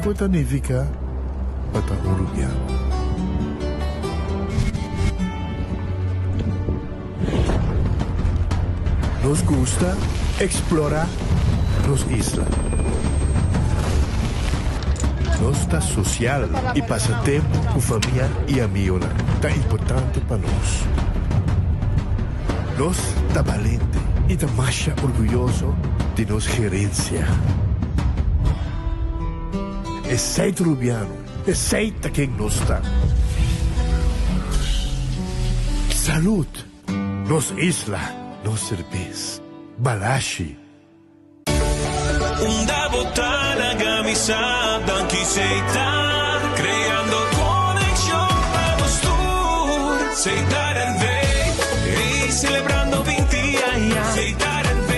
Kiko ta nifiká pa ta un rubiano? Nos gusta eksplorá nos isla. Nos ta sosial i pasa tempu ku famia i amigonan ta importante pa nos. Nos ta balente i ta masha orguyoso di nos gerensia. Esei ta Rubiano, esei ta ken nos ta. Salud! Nos isla, nos serbes. Balashi. Unda bo ta laga mi sa danki Setar creando conexion pa nos tur Setar NV ey celebrando 20 aña Setar NV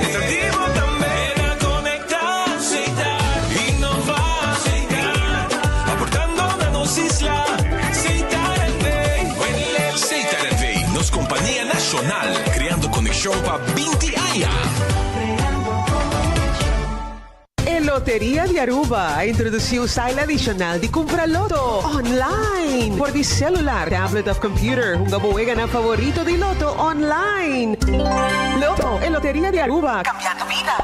ta di bo tambe na conecta Setar innova Setar aportando na nos isla Setar NV Setar NV nos compania nacional creando conexion pa 20 aña. E Loteria di Aruba a introduci un style adicional di cumpra loto online for di celular, tablet of computer. Hunga bo weganan favorito di loto online. Loto, e Loteria di Aruba, cambiando bida.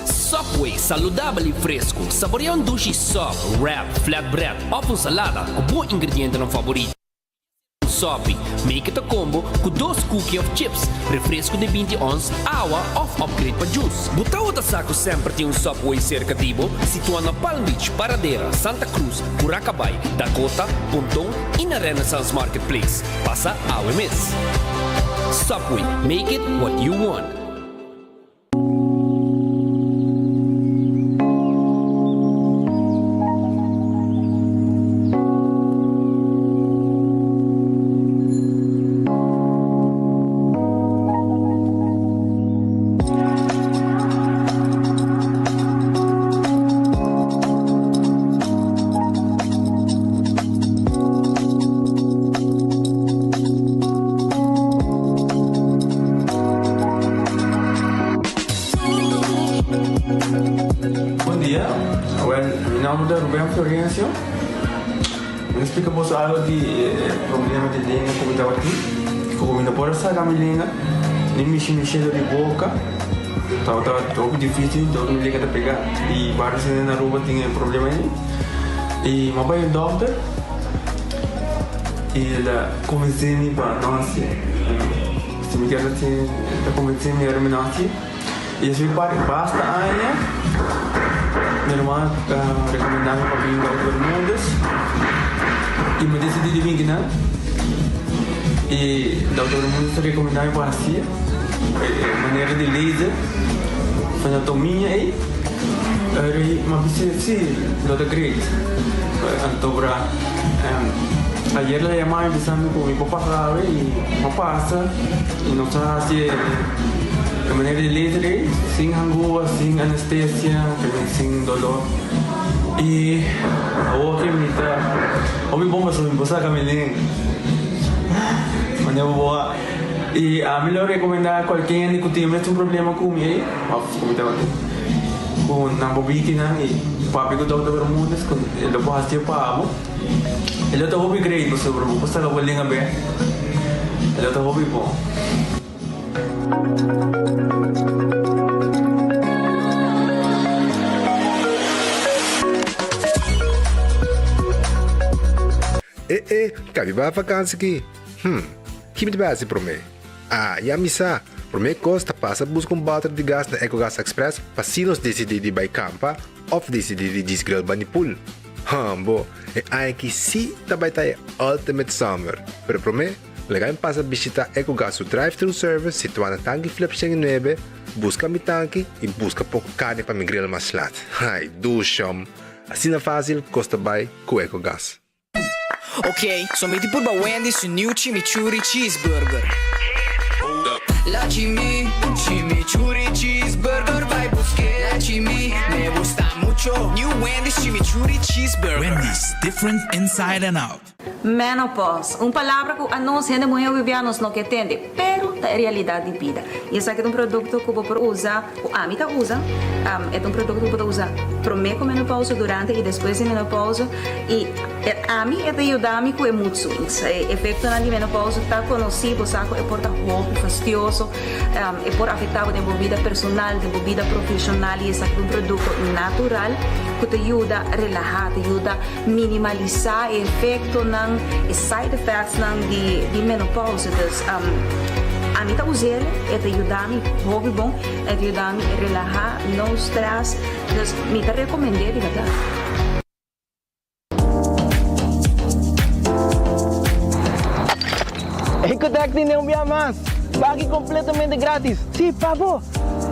Subway, saludabel y fresco. Saborea un dushi sub, wrap, flatbread of un salada cu bo ingredientenan favorito. Sopi, make it a combo cu dos cookie of chips, refresco di 20 ons, awa of upgrade pa juice. Bo tawata sa cu semper tin un Subway cerca di bo? Situa na Palm Beach, Paradera, Santa Cruz, Curacabai, Dakota, Ponton y na Renaissance Marketplace. Pasa awe mes. Subway, make it what you want. Bon dia, awel mi nomber ta Ruben Florencio. Mi ta splika boso algo di e problema di lenga ku mi tabatin. Ku mi no por a saka mi lenga, ni mishi mi shelo di boka. Tabata hopi dificil, dor mi lenga ta pega. I varios hende na Aruba tin e problema ei. I mi a bai un dokter i el a konvensé mi pa no hasié. Si mi kier hasié, el ta konvensé mi ora mi no hasié. I despues di basta aña, mi ruman a rekomendá mi pa bin Dokter Bermudez i mi a disidí di bin kinan. I Dokter Bermudez a rekomendá mi pa hasié e manera di laser frenotomia ei. Ora mi a bisa si, lo ta great. Anto bra ayer el a yama mi bisa mi ku mi por pasa awe i mi a pasa i nos a hasi e manera di laser ei sin hangua, sin anestesia, sin dolor. I awor ke mi ta hopi bon pasobra mi por saka mi lenga. Manera bo a i ami lo rekomendá kualke hende ku tin e mesun problema ku mi ei òf ku mi tabatin ku nan por biki nan i papia ku Dòkter Bermudez ku e lo por hasié pa bo. E lo ta hopi great pasobra bo por saka bo lenga bek. E lo ta hopi bon. E e, kabi bai vakansi ki? Hm, ki mi ta bai hasi promé? Ah, ya mi sa! Promé kos ta pasa buska un bòter di gas na Ecogas Express pa si nos disidí di bai kampa òf disidí di djis grill bani pool. Hambo, e aña aki sí ta bai ta e ultimate summer! Pero promé, laga mi pasa bishitá Ecogas su drive-thru service situá na Tanki Flip 109, buska mi tanki i buska poko karni pa mi grill mas lat. Ai, dushom! Asina fásil kos ta bai ku Ecogas. Ok, so mi tin purba Wendy's su new chimichurri cheeseburger. La chimi, chimichurri cheeseburger bai buske. La chimi, me gusta mucho. New Wendy's chimichurri. Chimichurri Cheeseburger. Wendy's, different inside and out. Menopause, un palabra ku anos hende muhé hopi nos no ke tende, pero ta e realidat di bida. I esaki ta un produkto ku bo por usa, ku ami ta usa, e ta un produkto ku bo ta usa promé ku menopause, durante i despues di menopause, i ami e ta yuda mi ku e mood swings. E efektonan di menopause ta konosí, bo sa ku e por ta hopi fastioso, E por afektá bo den bo bida personal, den bo bida profeshonal i esaki ta un produkto natural ku ta yuda relahá, ta yuda minimalisá e efektonan, e side effectsnan di di menopausa. Dus ami ta us'el, e ta yuda mi hopi bon, e ta yuda mi relahá, no stress, dus mi ta rekomend'é di bèrdat. Ecotec tin un bia mas! Pagi completamente gratis! Si, pa bo!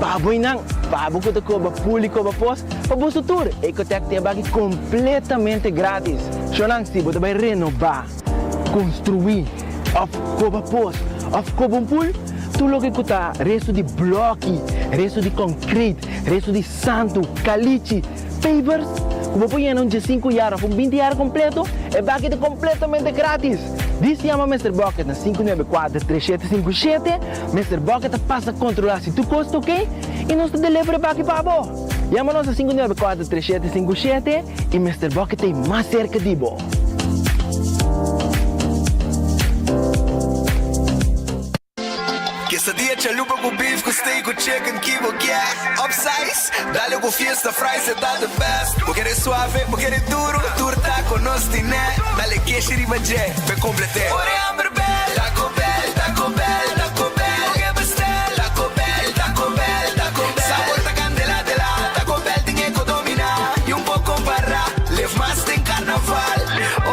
Pa bo y nan! Pa bo cu ta coba pul y coba pos, pa boso tur! Ecotec tin e baki completamente gratis! Shownan, si bo ta bay renoba, construi, of coba pos, of coba un pul, tur loke cu ta resto di bloki, resto di concrete, resto di santu, calichi, Pavers ku bo por yena un diesinku yar òf un binti yar kompleto, e baki ta kompletamente gratis! Dis yama Mister Bucket na 594 3757, Mister Bucket ta pasa kontrolá si tur kos ta oké i nos ta deliver e baki pa bo! Yama nos na 594 3757 i Mister Bucket ta ei mas serka di bo! Quesadilla chalupa cu beef cu steak cu chicken ki bo kier Upsize, dale cu fiesta fries e ta the best Bo kere suave, bo kere duro, tur taco nos tine Dale keshi riba dje, p'e complete Ora e hamber bel, Taco Bell, Taco Bell, Taco Bell Bo ke bestel, Taco Bell, Taco Bell, Taco Bell Sabor ta candela de la, Taco Bell tin e cu domina Y un por compara, live mas den carnaval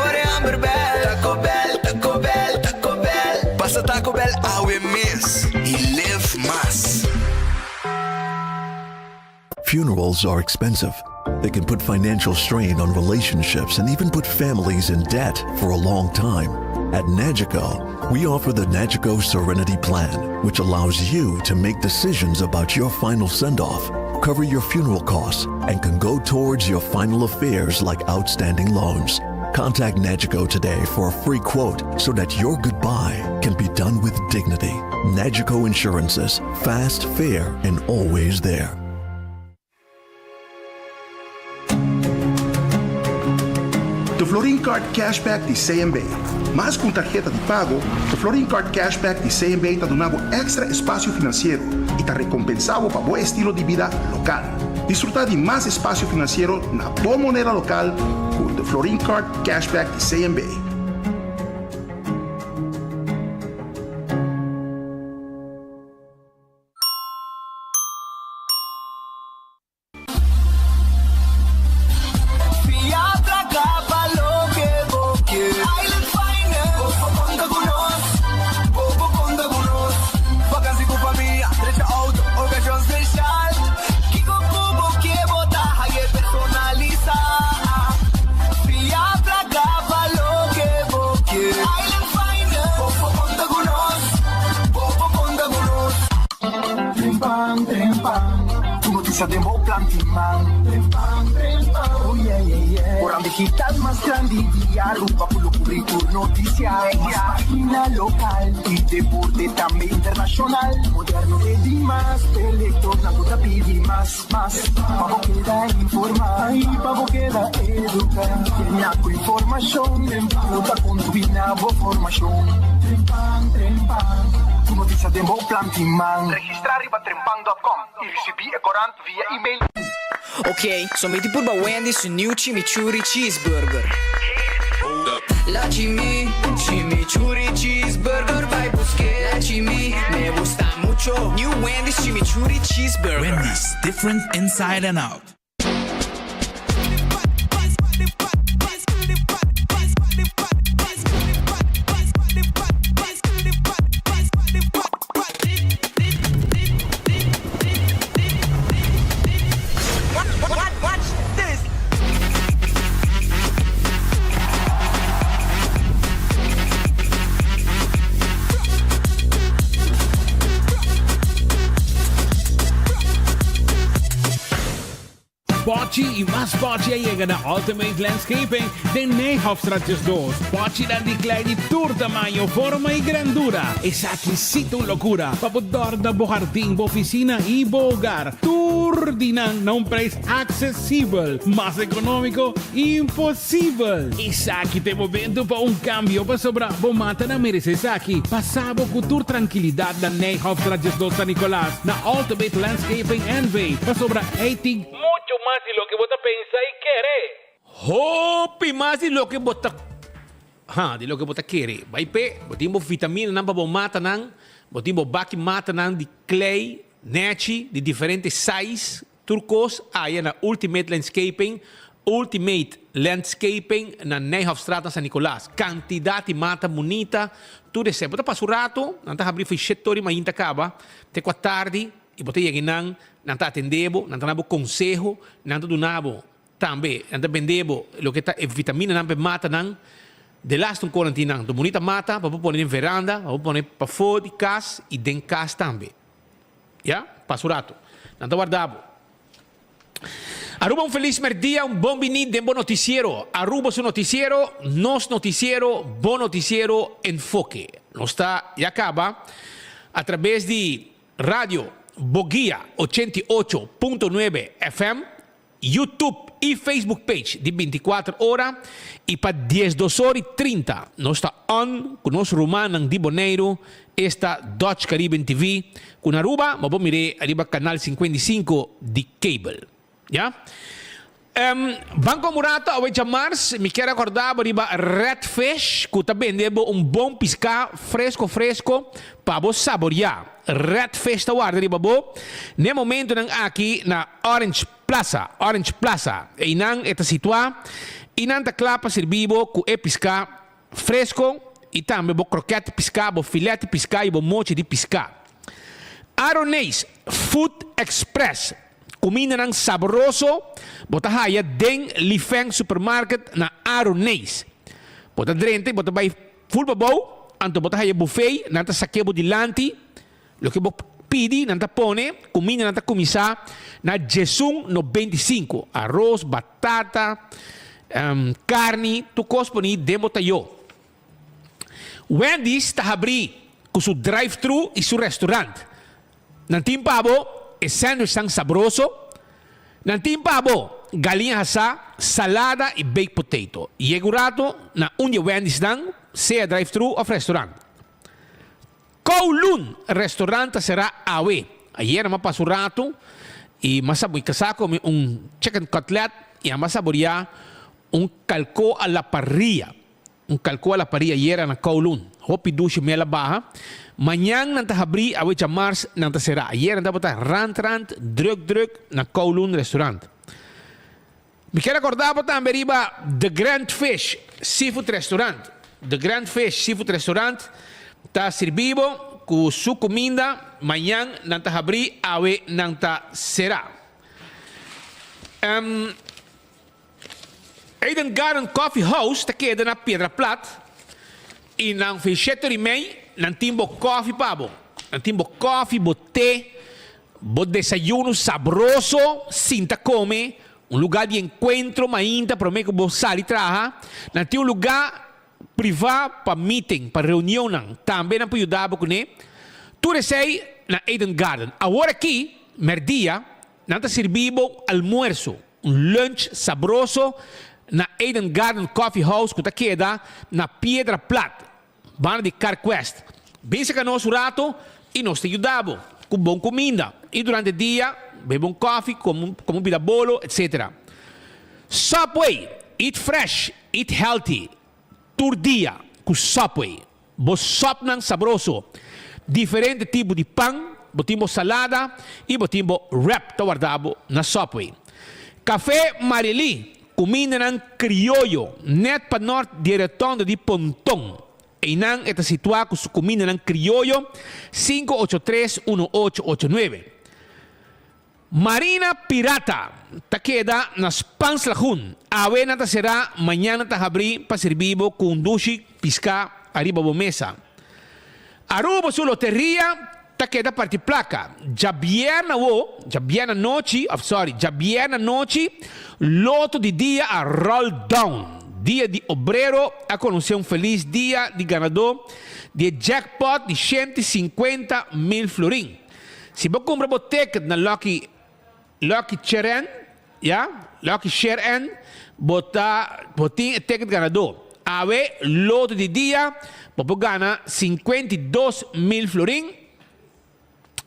Ora e hamber bel, Taco Bell, Taco Bell, Taco Bell Pasa Taco Bell awe mes y live mas. Funerals are expensive. They can put financial strain on relationships and even put families in debt for a long time. At Nagico, we offer the Nagico Serenity Plan, which allows you to make decisions about your final send off, cover your funeral costs, and can go towards your final affairs like outstanding loans. Contact Nagico today for a free quote so that your goodbye can be done with dignity. Nagico Insurances, fast, fair, and always there. The Florin Card Cashback di CMB. Mas ku un tarheta di pago, The Florin Card Cashback di CMB ta duna bo èkstra espasio finansiero i ta rekompensá bo pa bo estilo di bida lokal. Disfrutá di mas espasio finansiero na bo moneda lokal ku The Florin Card Cashback di CMB. Trempan, trempan, tu noticia den bo plan tin man. Trempan, trempan, oh yeah, yeah, yeah. Oran digital mas grandi di Aruba cu lo cubri tur noticia. Mas pagina local y deporte tambe internacional. Moderno te di mas, p'e lectornan cu ta pidi mas, mas. Pa bo keda informa y pa bo keda educa. Llena cu informacion, trempan lo ta contribui na bo formacion. Trempan, trempan, tu noticia den bo plan tin man. Registra riba trempan dot com y ricibi e corant via email. Ok, so mi tin purba Wendy's su new chimichurri cheeseburger. La chimi, chimichurri cheeseburger bai buske. La chimi, me gusta mucho. New Wendy's chimichurri cheeseburger. Wendy's, different inside and out. Pochi y mas pochi a yega na Ultimate Landscaping den Nijhofstraat 12. Pochinan di klei di tur tamaño, forma y grandura. Esaki sí ta un locura pa bo dòrna bo hardin, bo oficina y bo hogar. Tur di nan na un prijs accesibel. Mas economico? Imposibel! Esaki ta e momento pa un cambio pasobra bo matanan merece esaki. Pasa bo cu tur trankilidad na Nijhofstraat 12 San Nicolas na Ultimate Landscaping NV. Pasobra ei tin mucho mas di loke bo ta pensa y kere. Hopi mas di loke bo ta ha, di loke bo ta kere. Bai p'e, bo tin bo vitaminanan pa bo matanan, bo tin bo baki matanan di klei, nechi, di diferente size, tur kos aya na Ultimate Landscaping, Ultimate Landscaping na Nijhofstraat na San Nicolas. Kantidat di mata bunita, tur esei. Bo ta pasa un rato, nan ta habri for shete ora di mainta kaba te ku atardi i bo ta yega einan, nan ta atende bo, nan ta duna bo konseho, nan ta duna bo tambe, nan ta bende bo loke ta e vitaminanan pa e matanan. Delaste un kos nan tin nan, ta bunita mata pa bo pone den veranda, pa bo pone pafó di kas i den kas tambe. Ya, pasa un rato. Nan ta warda bo. Aruba un felis merdia, un bon bini den bo noticiero. Aruba su noticiero, nos noticiero, bo noticiero Enfoke. Nos ta ya caba a traves di radio Boguia 88.9 FM, YouTube y Facebook page di 24 ora y pa 12 or y 30 nos ta on cu nos rumannan di Boneiru Esta Dutch Caribbean TV ku na Aruba bo por mir'é ariba kanal 55 di cable. Ya. Ban komo rato awe djamars mi kier akorda bo riba Red Fish ku ta bende bo un bon piská fresko fresko pa bo saboriá. Red Fish ta warda riba bo n'e momentonan aki na Orange Plaza, Orange Plaza. Einan e ta situá i nan ta kla pa sirbi bo ku e piská Fresco y tambe bo kroket di pisca, bo filet di pisca y bo mochi di pisca. Aroneis Food Express, Cumindanan sabroso bo ta haya den Li Feng Supermarket na Aroneis. Bo ta drenta y bo ta bay full pabou, anto bo ta haya buffet, nan ta sake bo dilanti loke bo pidi, nan ta pone, cumindanan ta cuminsa na djesun 95, aros, batata, Carni, tur cos poni den bo tayo. Wendy's ta habri cu su drive-thru y su restaurant. Nan tin pa bo e sandwichnan sabroso. Nan tin pa bo galiña hasá, salada y baked potato. Yega un rato na un di e Wendy'snan, sea drive-thru of restaurant. Kowloon Restaurant ta será awe. Ayera m'a pasa un rato y m'a sa casá come un chicken cutlet y a m'a saboreá un calcó a la parrilla. Un calcó a la parrilla ayera na Kowloon. Hopi dushi mel a baha. Mañan nan ta habrí, awe djamars nan ta será. Ayera nan tabata rant rant, druk druk na Kowloon Restaurant. Mi kier acorda bo tambe riba The Grand Fish Seafood Restaurant. The Grand Fish Seafood Restaurant ta sirbi bo cu su cuminda, mañan nan ta habri, awe nan ta cera. Eden Garden Coffee House ta keda na Piedra Plat y nan fin shete ora y mei nan tin bo coffee pa bo. Nan tin bo coffee, bo te. Bo desayuno sabroso, sinta come, un lugar di encuentro mainta prome cu bo sali traha. Nan tin un lugar priva pa meeting, pa reunionnan. Tambe nan por yuda bo cune. Tur esey na Eden Garden. Awor aki, merdia, nan ta sirbi bo almuerzo, un lunch sabroso na Eden Garden Coffee House cu ta keda na Piedra Plat. Banda di CarQuest. Bin saka nos un rato y nos ta yuda bo cu bon cuminda y durante dia bebe un koffie, come un pida bolo, etc. Subway, eat fresh, eat healthy tur dia cu Subway. Bo sopnan sabroso, diferente tipo di pan, bo tin bo salada y bo tin bo wrap ta warda bo na Subway. Café Marily, Kumindanan krioyo nèt pa nòrt di e rotònda di Ponton. Einan e ta situá ku su kumindanan krioyo 583 1889. Marina Pirata ta keda na Spans Lagoon. Awe nan ta será, mañan nan ta habrí pa sirbí bo ku un dushi piská ariba bo mesa. Aruba su loteria ta. ta keda parti plaka. Djabièrnè awo, djabièrnè anochi, òf sòri, djabièrnè anochi, Loto di dia a roll down. Dia di Obrero a konosé un felis dia di ganadó di e jackpot di 150,000 florin. Si bo kumpra bo ticket na Lucky Lucky Cheren, ya, Lucky Sheren, bo ta bo tin e ticket ganadó. Awe, loto di dia, bo por gana 52,000 florin.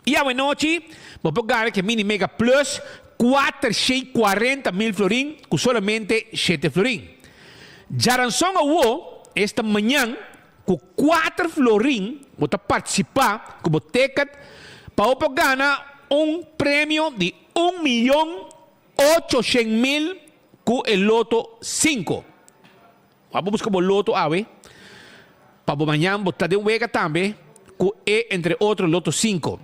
I awenochi bo por gana ku e Mini Mega Plus 440,000 florin ku solamente shete florin. Djaranson awo, esta mañan, ku kuater florin bo ta partisipá ku bo ticket pa bo por gana un premio di un miyon 800,000 ku e loto sinku. Wak bo buska bo loto awe pa bo mañan bo ta den wega tambe ku e entre otro loto sinku.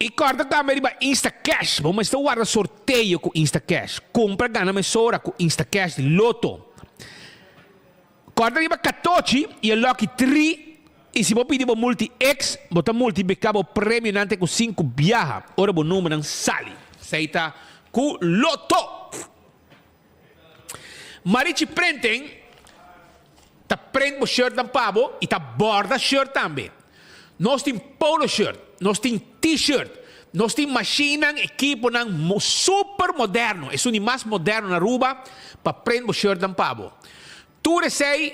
I kòrda tambe riba Instacash, bo mester warda sorteo ku Instacash. Kumpra gana mesora ku Instacash di loto. Kòrda riba katochi i e lucky tri i si bo pidi bo multi X bo ta multipliká bo premionan te ku sinku biaha ora bo numbernan sali. Esei ta ku loto! Marichi Printing ta print bo shirtnan pa bo y ta borda shirt tambe. Nos tin polo shirt, nos tin t-shirt, nos tin machinenan, ekiponan super moderno, esun di mas moderno na Aruba pa print bo shirtnan pa bo. Tur esey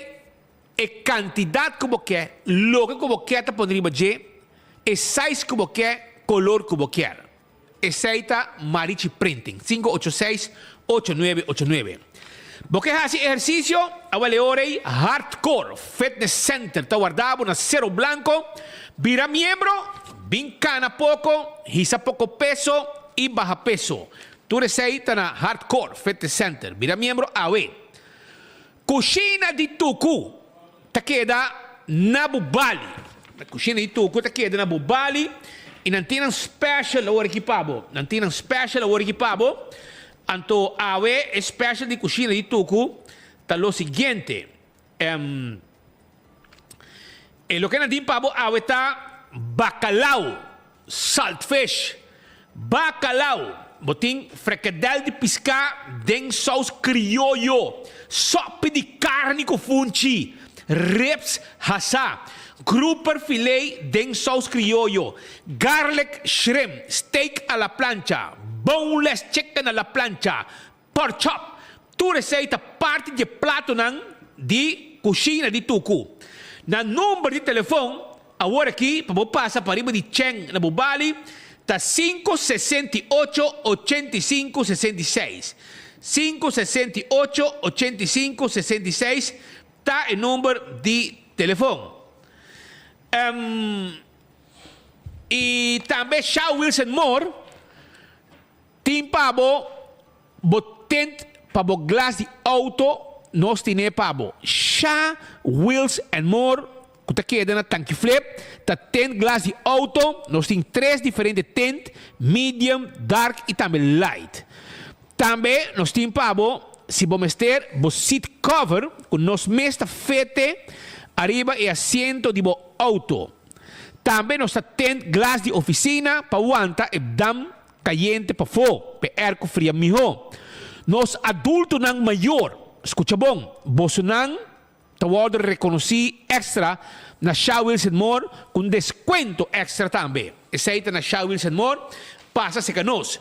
e cantidad cu bo ke, loke cu bo ke ta pone riba dje, e size cu bo ke, color cu bo kier. Esei ta Marichi Printing, 586 8989. Bo ke hasi ehersisio? Awel e ora ei Hardcore Fitness Center ta warda bo na Cerro Blanco. Bira miembro, bin kana poko, hisa poko peso i baha peso. Tur esei ta na Hardcore Fitness Center. Bira miembro awe. Kushina di Tuku ta keda na Bubali. Kushina di Tuku ta keda na Bubali i nan tin nan special awor aki pa bo. Nan tin nan special awor aki pa bo. Anto awe e special di Kushina di Tuku ta lo siguiente. E loke nan tin pa bo awe ta bacalao. Saltfish, bacalao, bo tin frikadel di piská den sous krioyo, sòpi di karni ku funchi, ribs hasá, grouper filé den sous krioyo, garlic shrimp, steak a la plancha, boneless chicken a la plancha, Pork chop, tur esei ta parti di e platonan di kushina di Tuku. Na number di telefon awor aki pa bo pasa pariba di Chen na bo bali ta sinku 68 85 66. Sinku 68 85 66 ta e number di telefon. I tambe Shaw Wilson Moore. Tin pa bo bo tent pa bo glas di auto nos tine pa bo. Sha Wheels and More ku ta keda na Tanki Flip ta tent glas di auto. Nos tin tres diferente tent, medium, dark i tambe light. Tambe nos tin pa bo si bo mester bo seat cover ku nos mes ta fete ariba e asiento di bo auto. Tambe nos ta tent glas di oficina pa wanta e dam Kayente pafó, p'e airco fria mihó. Nos adultonan mayor, skucha bon, bosonan ta wòrdu rekonosí èkstra na Sha Wilson Moore ku un deskuento èkstra tambe. Esei ta na Sha Wilson Moore, pasa serka nos.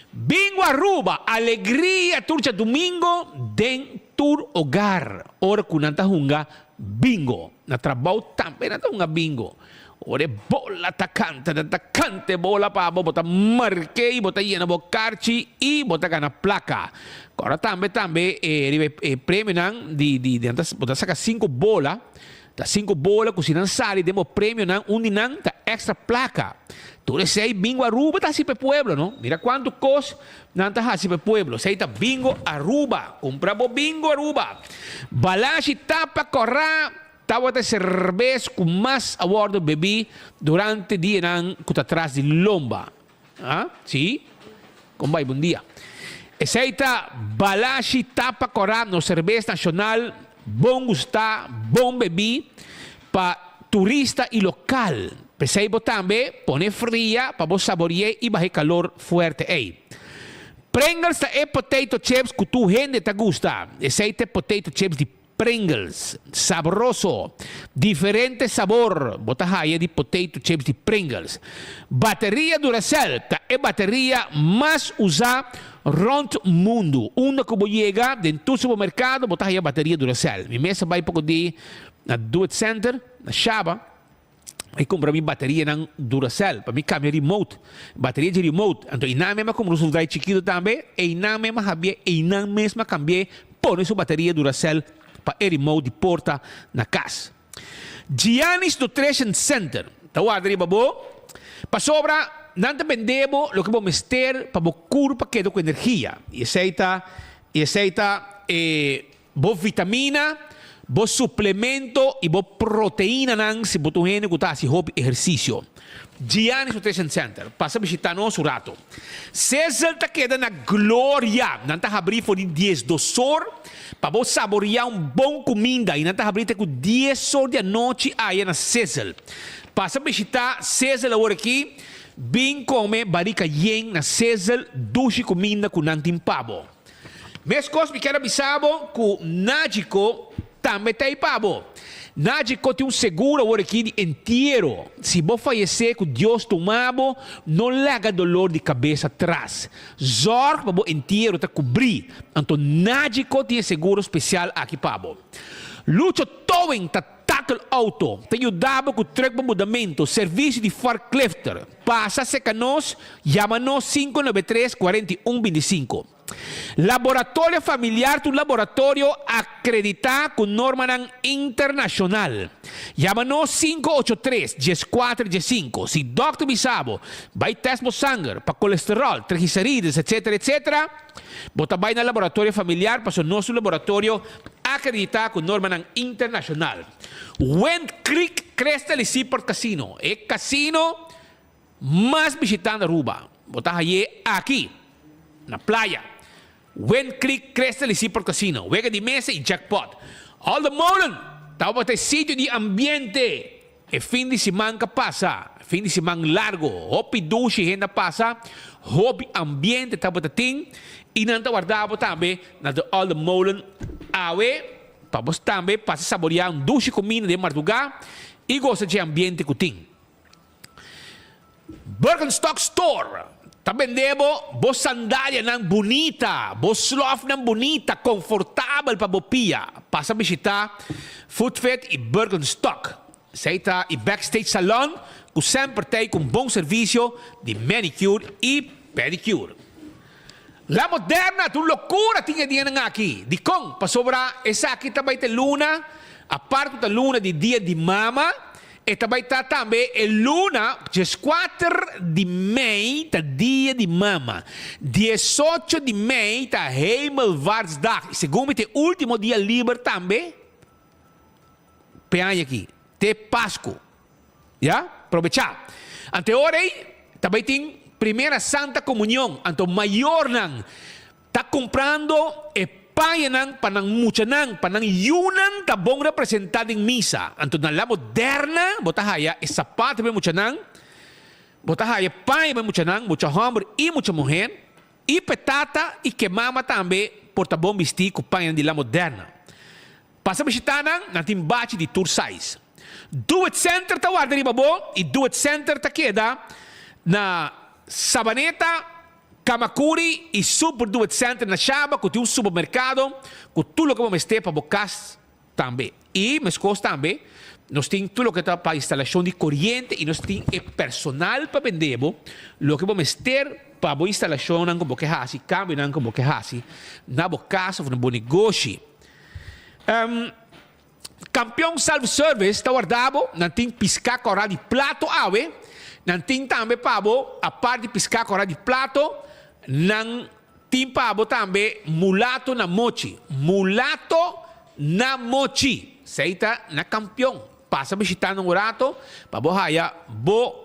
Bingo Aruba, alegria tur djadumingo den tur hogar ora ku nan ta hunga bingo. Na trabou tambe nan ta hunga bingo. Ora e bola ta kanta, nan ta kanta e bola pa bo, bo ta mark'é i bo ta yena bo karchi i bo ta gana plaka. Kòrda tambe tambe e riba e premionan di di nan ta bo ta saka sinku bola, ta sinku bola ku si nan sali den bo premionan un di nan ta èkstra plaka. Tur esei Bingo Aruba ta hasi pa e pueblo no. Mira kuantu kos nan ta hasi pa e pueblo. Esei ta Bingo Aruba. Kumpra bo Bingo Aruba. Balashi tapa kòrá. Tabata e serbes ku mas a wòrdu bebí durante dianan ku ta tras di lomba. Ah, sí. Kon bai, bon dia. Esei ta Balashi Tapa Kòrá, nos serbes nashonal bon gustá, bon bebí pa turista i lokal. P'esei bo tambe pone fria pa bo sabori'é i baha e kalor fuerte ei. Pringles ta e potato chips ku tur hende ta gusta. Esei ta e potato chips di Pringles. Sabroso! Diferente sabor bo ta haya di potato chips di Pringles. Bateria Duracell ta e bateria mas usá rònt mundu. Unda ku bo yega den tur supermerkado bo ta haya bateria Duracell. Mi mes a bai poko di na Do It Center na Shaba. Mi kumpra mi baterianan Duracell pa mi kambia remote, bateria dje remote. Anto einan mes mi a kumpra un schroefdraai chikitu tambe, einan mes mi a habié, einan mes mi a kambié pone su bateria Duracell pa e remote di porta na kas. Giannis Nutrition Center ta warda riba bo pasobra nan ta bende bo loke bo mester pa bo kurpa keda ku energia i esei ta i esei ta e Bo vitamina, bo suplemento y bo proteinanan si bo ta un hende cu ta haci hopi ehercicio. Giannis Nutrition Center, pasa bishita nos un rato. Sizzle ta keda na Gloria. Nan ta habri for di diesdos or pa bo saboria un bon cuminda y nan ta habri te cu dies or di anochi aya na Sizzle. Pasa bishita Sizzle awor aki, bin come barica yen na Sizzle, dushi cuminda cu nan tin pa bo. Meskos mi kier a bisa bo ku Nagico tambe ta ei pa bo. Nagico tin un seguro awor aki di entiero. Si bo fayesé ku Dios tuma bo, no laga dolor di kabes atras. Zorg pa bo entiero ta kubrí. Anto Nagico tin e seguro spesial aki pa bo. Lucho Towing ta takel auto, ta yuda bo ku truk pa mudamentu, servisio di forklifter. Pasa serka nos, yama nos 593 41 25. Laboratorio Familiar ta un laboratorio akreditá ku normanan internashonal. Yama nos 583 14 15. Si dòkter bisa bo bai tèst bo sanger pa kolesteròl, triglicerides, etcetera, etcetera, bo ta bai na Laboratorio Familiar pasobra nos ta un laboratorio akreditá ku normanan internashonal. Wind Creek Crystal y Seaport Casino, e casino mas bishitá na Aruba. Bo ta haye aki, na playa. Wind Creek Crystal y Seaport Casino, wega di mesa y jackpot. Alde Molen tabata e sitio di ambiente e fin di siman ka pasa, fin di siman largo. Hopi dushi hende a pasa, hopi ambiente tabata tin y nan ta warda bo tambe na de Alde Molen awe. Pa bos tambe pasa saboreá un dushi kuminda den mardugá i gosa dje ambiente ku tin. Birkenstock Store ta bende bo bo sandalianan bunita, bo slòfnan bunita, konfortabel pa bo pia. Pasa bishitá Footfit i Birkenstock. Esei ta e Backstage Salon ku semper ta ei ku un bon servisio di manicure i pedicure. La Moderna ta un lokura tin e dianan aki. Dikon? Pasobra esaki ta bai ta luna, apart ku ta luna di Dia di Mama, e ta bai ta tambe e luna dieskuater di mei ta Dia di Mama, diesocho di mei ta Hemelvaartsdag i segun mi ta e ultimo dia liber tambe p'e aña aki, te Pasku. Ya, probechá. Anto e ora ei ta bai tin Primera Santa Komunion. Anto mayornan ta kumprando e pañanan pa nan muchanan, pa nan yunan ta bon representá den misa. Anto na La Moderna bo ta haya e sapato pa e muchanan, bo ta haya paña pa e muchanan, mucha hòmber i mucha muher, i pa e tata i ke mama tambe por ta bon bistí ku pañanan di La Moderna. Pasa bishitá nan, nan tin bachi di tur size. Do It Center ta warda riba bo i Do It Center ta keda na Sabaneta, Camacuri i Super Do It Center na Shaba ku tin un supermerkado ku tur loke bo mester pa bo kas tambe. I meskos tambe nos tin tur loke ta pa instalashon di koriente i nos tin e personal pa bende bo loke bo mester pa bo instalashonnan ku bo ke hasi, kambionan ku bo ke hasi na bo kas òf na bo negoshi. Kampion Self Service ta warda bo, nan tin piská kòrá di plato awe, nan tin tambe pa bo apart di piská kòrá di plato, nan tin pa bo tambe mulato na mochi, mulato na mochi, esei ta na Kampion, pasa bishita nan un rato pa bo haya bo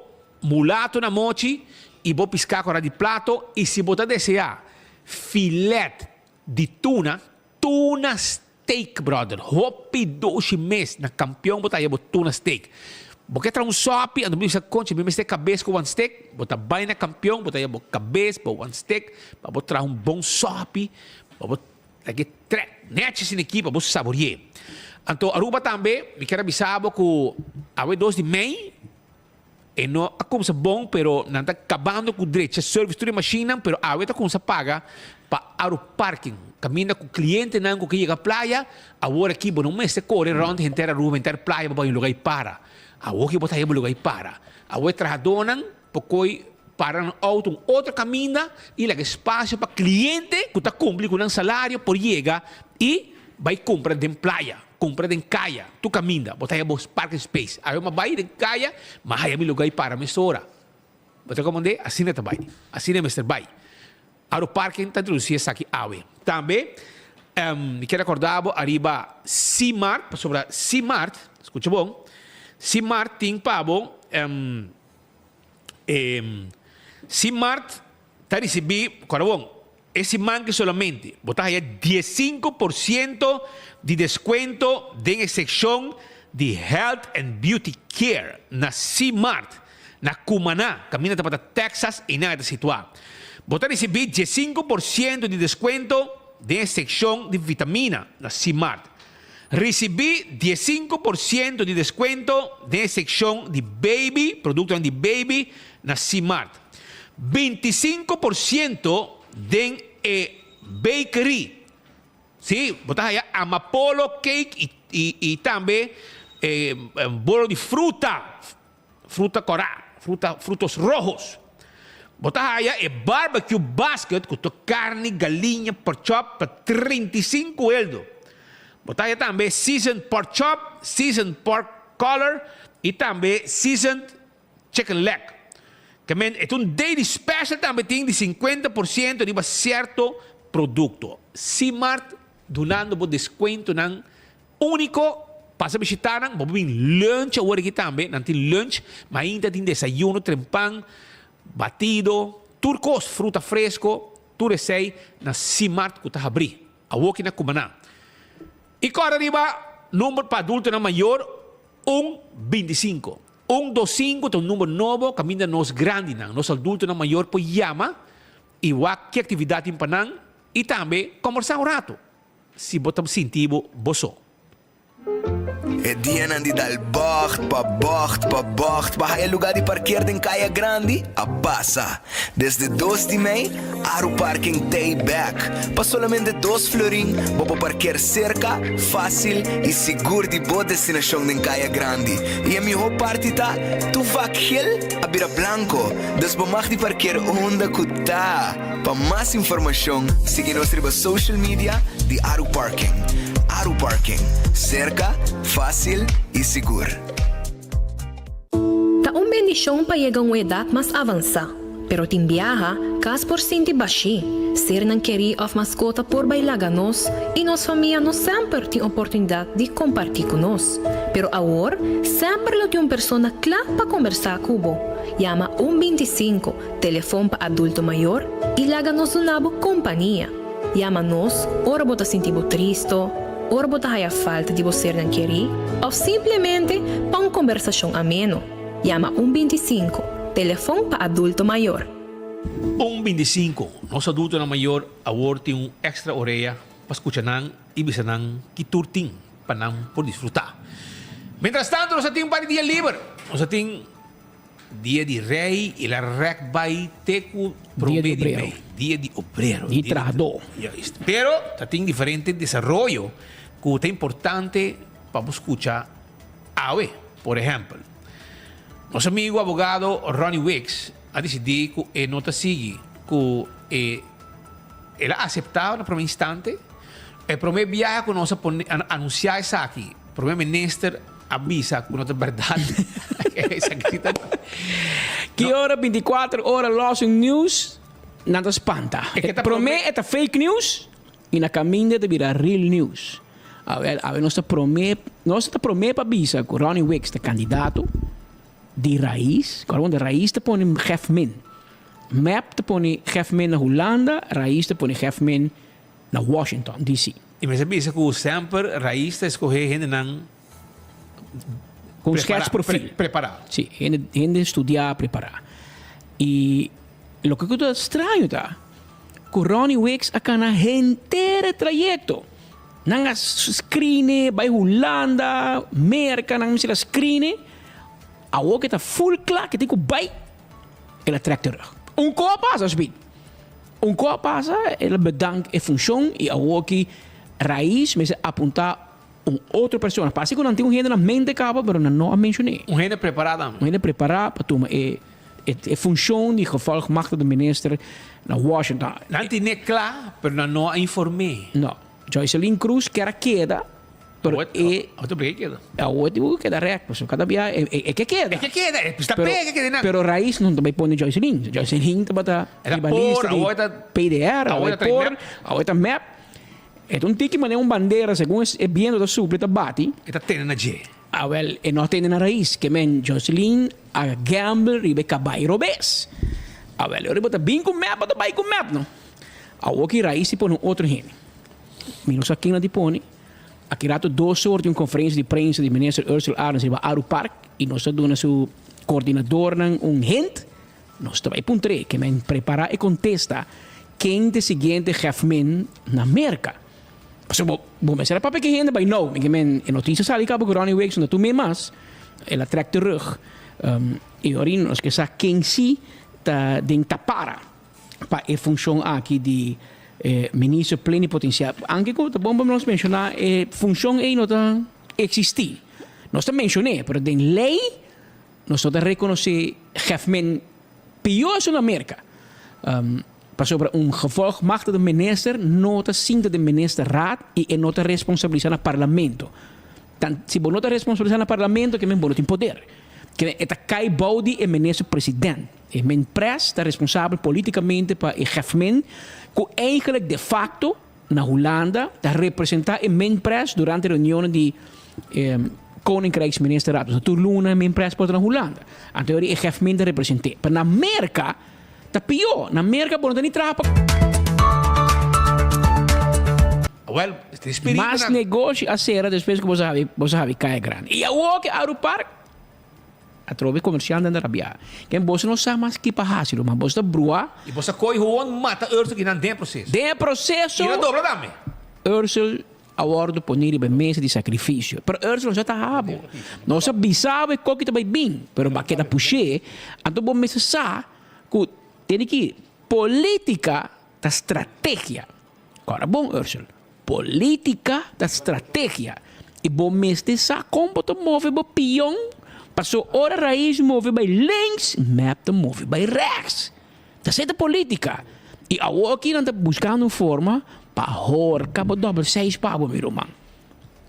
mulato na mochi i bo piská kòrá di plato i si bo ta deseá filet di tuna, Tuna steak brother hopi dushi mes na kampion bo ta haya bo tuna steak. Bo ke traha un sòpi, anto bo bisa, Konchi, mi mester kabes ku wan stek. Bo ta bai na Kampion, bo ta haya bo kabes, bo wan stek, pa bo traha un bon sòpi, pa bo lag'é trèk nèchi asina aki pa bo sabori'é. Anto Aruba tambe, mi kier a bisa bo ku awe dos di mei, e no a kumsa bon, pero nan ta kabando ku drecha service tur e mashinnan, pero awe ta kumsa paga pa Aruparking, kaminda ku klientenan ku ke yega playa, Awor aki bo no mester kore rònt henter Aruba, henter playa pa bai un lugá i para. Awor ki bo ta haya bo lugá i para. Awor e trahadónan por koi para nan outo un otro kaminda i laga espasio pa kliente ku ta kumpli ku nan salario por yega i bai kumpra den playa, kumpra den kaya, tur kaminda. Bo ta haya bo parking space. Awe mi a bai den kaya, mi a haya mi lugá i para mesora. Bo ta komprendé? Asina ta bai. Asina e mester bai. Aeroparken ta introduci esaki awe. Tambe mi kier recorda bo ariba Simart, pasobra Simart, scucha bon, Simart tin pa bo, Simart ta ricibi, corda bon, e siman ki solamente bo ta haya diesinco por ciento di descuento den e seccion di Health and Beauty Care na Simart. Na Cumaná, kaminda tabata Texas, einan e ta situá. Bo ta risibí diesinko por siento di deskuento den e sekshon di vitamina na Simart. Risibí diesinko por siento di deskuento den e sekshon di baby, produktonan di baby, na Simart. Bintisinko por siento den e bakery. Sí, bo ta haya amapolo cake i i i tambe e bolo di fruta. Fruta kòrá, fruta, frutos rojos. Bo ta haya e barbecue basket ku tur karni, galiña, pork chop pa 35 eldo. Bo ta haya tambe seasoned pork chop, seasoned pork collar i tambe seasoned chicken leg. Ke men e ta un daily special tambe tin di 50% riba sierto produkto. Simart dunando bo deskuentonan Úniko, pasa bishitá nan, bo por bin lunch awor aki tambe, nan tin lunch, mainta tin desayuno, trempan, batido, tur kos, fruta fresko, tur esei na Simart ku ta habrí awoki na Cumaná. I kòrda riba number pa adultonan mayor, un bintisinko. Un dos sinku ta un number nobo kaminda nos grandinan, nos adultonan mayor por yama i wak ki aktividat tin pa nan i tambe kòmbersá un ratu. Si bo ta sinti bo bo so. E dianan di dal bògt pa bògt pa bògt pa haya lugá di parkeer den Kaya Grandi a pasa. Desde dos di mei, Aru Parking t'ei bèk. Pa solamente dos florin bo por parkeer serka, fásil i sigur di bo destinashon den Kaya Grandi. I e mihó parti ta, tur vak gel a bira blanko, dus bo mag di parkeer unda ku ta. Pa mas informashon sigui nos riba social media di Aru Parking. Aru Parking, serka, fásil i sigur. Ta un bendishon pa yega un edat mas avansá, pero tin biaha kas por sinti bashí, sernan kerí òf maskota por bai laga nos i nos famia no semper tin oportunidat di kompartí ku nos. Pero awor semper lo tin un persona kla pa kombersá ku bo. Yama un bintisinko Telefon pa adulto mayor i laga nos duna bo kompania. Yama nos ora bo ta sinti bo tristo, ora bo ta haya falta di bo sernan kerí òf simplemente pa un kombersashon ameno. Yama un 25, Telefon pa adulto mayor. Un 25, Nos adultonan mayor awor tin un èkstra orea pa skucha nan i bisa nan ki tur tin pa nan por disfrutá. Mientrastanto nos a tin un par di dia liber. Nos a tin. Dia di Rei el a rèk bai te ku promé di mei. Dia di obrero. Di trahadó. Juist. Pero ta tin diferente desaroyo ku ta importante pa bo skucha awe. Por ehèmpel, nos amigu abogado Ronnie Wicks a disidí ku e no ta sigui ku e el a aseptá na promé instante. E promé biaha ku nos a pone a anunsiá esaki, promé minister A bisa ku no ta bèrdat. Esaki ta. Ki ora 24 ora los un news, nan ta spanta. E ke ta Promé e ta fake news i na kaminda e ta bira real news. Awel, awe nos ta promé, nos ta promé pa bisa ku Ronnie Wicks ta kandidato di Raiz. Kòrda bon, Raiz ta pone Gef Min. Mep ta pone Gef Min na Hulanda, Raiz ta pone Gef Min na Washington, DC. I mester bisa ku semper Raiz ta eskohé hendenan. Ku un schetsprofiel. Prepará. Sí, hende, hende studiá, prepará. I loke ku ta straño ta ku Ronnie Wicks a kana henter e trayekto. Nan a screen e bai Hulanda, Merka, nan mester a screen e. Awor ku e ta full kla ku e tin ku bai, el a trek terug. Un ko a pasa, Speed. Un ko a pasa, el a bedank e funshon i awor ki Raiz mester apuntá un otro persona. Parse ku nan tin un hende na mente kaba, pero nan no a menshon'é. Un hende prepará tambe. Un hende prepará pa tuma e e funshon di gevolgmachtigde minister na Washington. Nan tin'é kla, pero nan no a inform'é. No. Joyceline Cruz kier a keda, pero e. Awor ta obliga keda. Awor tin ku keda rèk, pasobra kada bia e ke keda. E ke keda, e ta pega keda nan. Pero Raiz no ta bai pone Joyceline. Joyceline tabata riba lista di PDR, awor ta por, awor ta mep. E ta un tiki manera un bandera, segun e biento ta supla e ta bati. E ta tene na dje. Awel, e no a tene na rais. Ke men Jocelyn a gamble riba e kabai robes. Awel, ora bo ta bin ku mep, bo ta bai ku mep, no. Awor ki rais di pone un otro hende. Mi no sa ken nan di pone. Aki rato dos or tin un konferensia di prensa di minister Ursula Arends riba Aru Park i nos ta duna su koordinadornan un hint. Nos ta bai puntr'é, ke men prepará e kontesta, ken ta e siguiente gèfmen na Merka? Pasobra bo bo mester a papia ku e hende bai nou. Mi ke men e notisia sali kaba ku Ronnie Wicks no ta tum'é mas, el a trèk terug. I ora nos ke sa ken si ta den tapara pa e funshon aki di minister plenipotensial. Anke ku ta bon pa nos menshoná e funshon ei no ta eksistí. Nos ta menshon'é, pero den lei Nos no ta rekonosé gèfmen pió esun na Merka. Pasobra un gevolgmachtigde minister no ta sinta den ministerraad i e no ta responsabilisá na parlamento. Tan si bo no ta responsabilisá na parlamento ke men bo no tin poder. Ke men e ta kai bou di e minister president. E men pres ta responsabel politikamente pa e gèfmen ku eigenlijk de facto na Hulanda ta representá e Minpres durante reunionnan di e Koninkrijksministerraad. Pasobra tur luna e Minpres por ta na Hulanda. Anto e ora e Gèfmin ta represent'é. Pero na Merka ta pió. Na Merka bo no ta ni traha pa. Awel, tin spiritu Mas nan. negoshi a sera despues ku boso habi boso habi Kaya Grandi. I awor ke Aru Park Atrobe komersiantenan ta rabiá. Ken boso no sa mas ki pa hasi, ruman. Boso ta bruá. I boso a kohe hon mata Ursel kinan den e proseso. Den e proseso. I nan dobla tambe. Ursel a wòrdu poní riba e mesa di sakrifisio. Pero Ursel no sa ta habo. Nos a bisa bo e koki ta bai bin, pero bo a keda push'é. Anto bo mester sa ku tene ki polítika ta strategia. Kòrda bon, Ursel. Politica ta strategia y bo mester sa con bo ta move bo pion paso ora Raiz move bay links mep ta move bay rechts. Ta esey ta politica y awor aki nan ta buscando un forma pa horca bo dobbel seis pa bo mi ruman.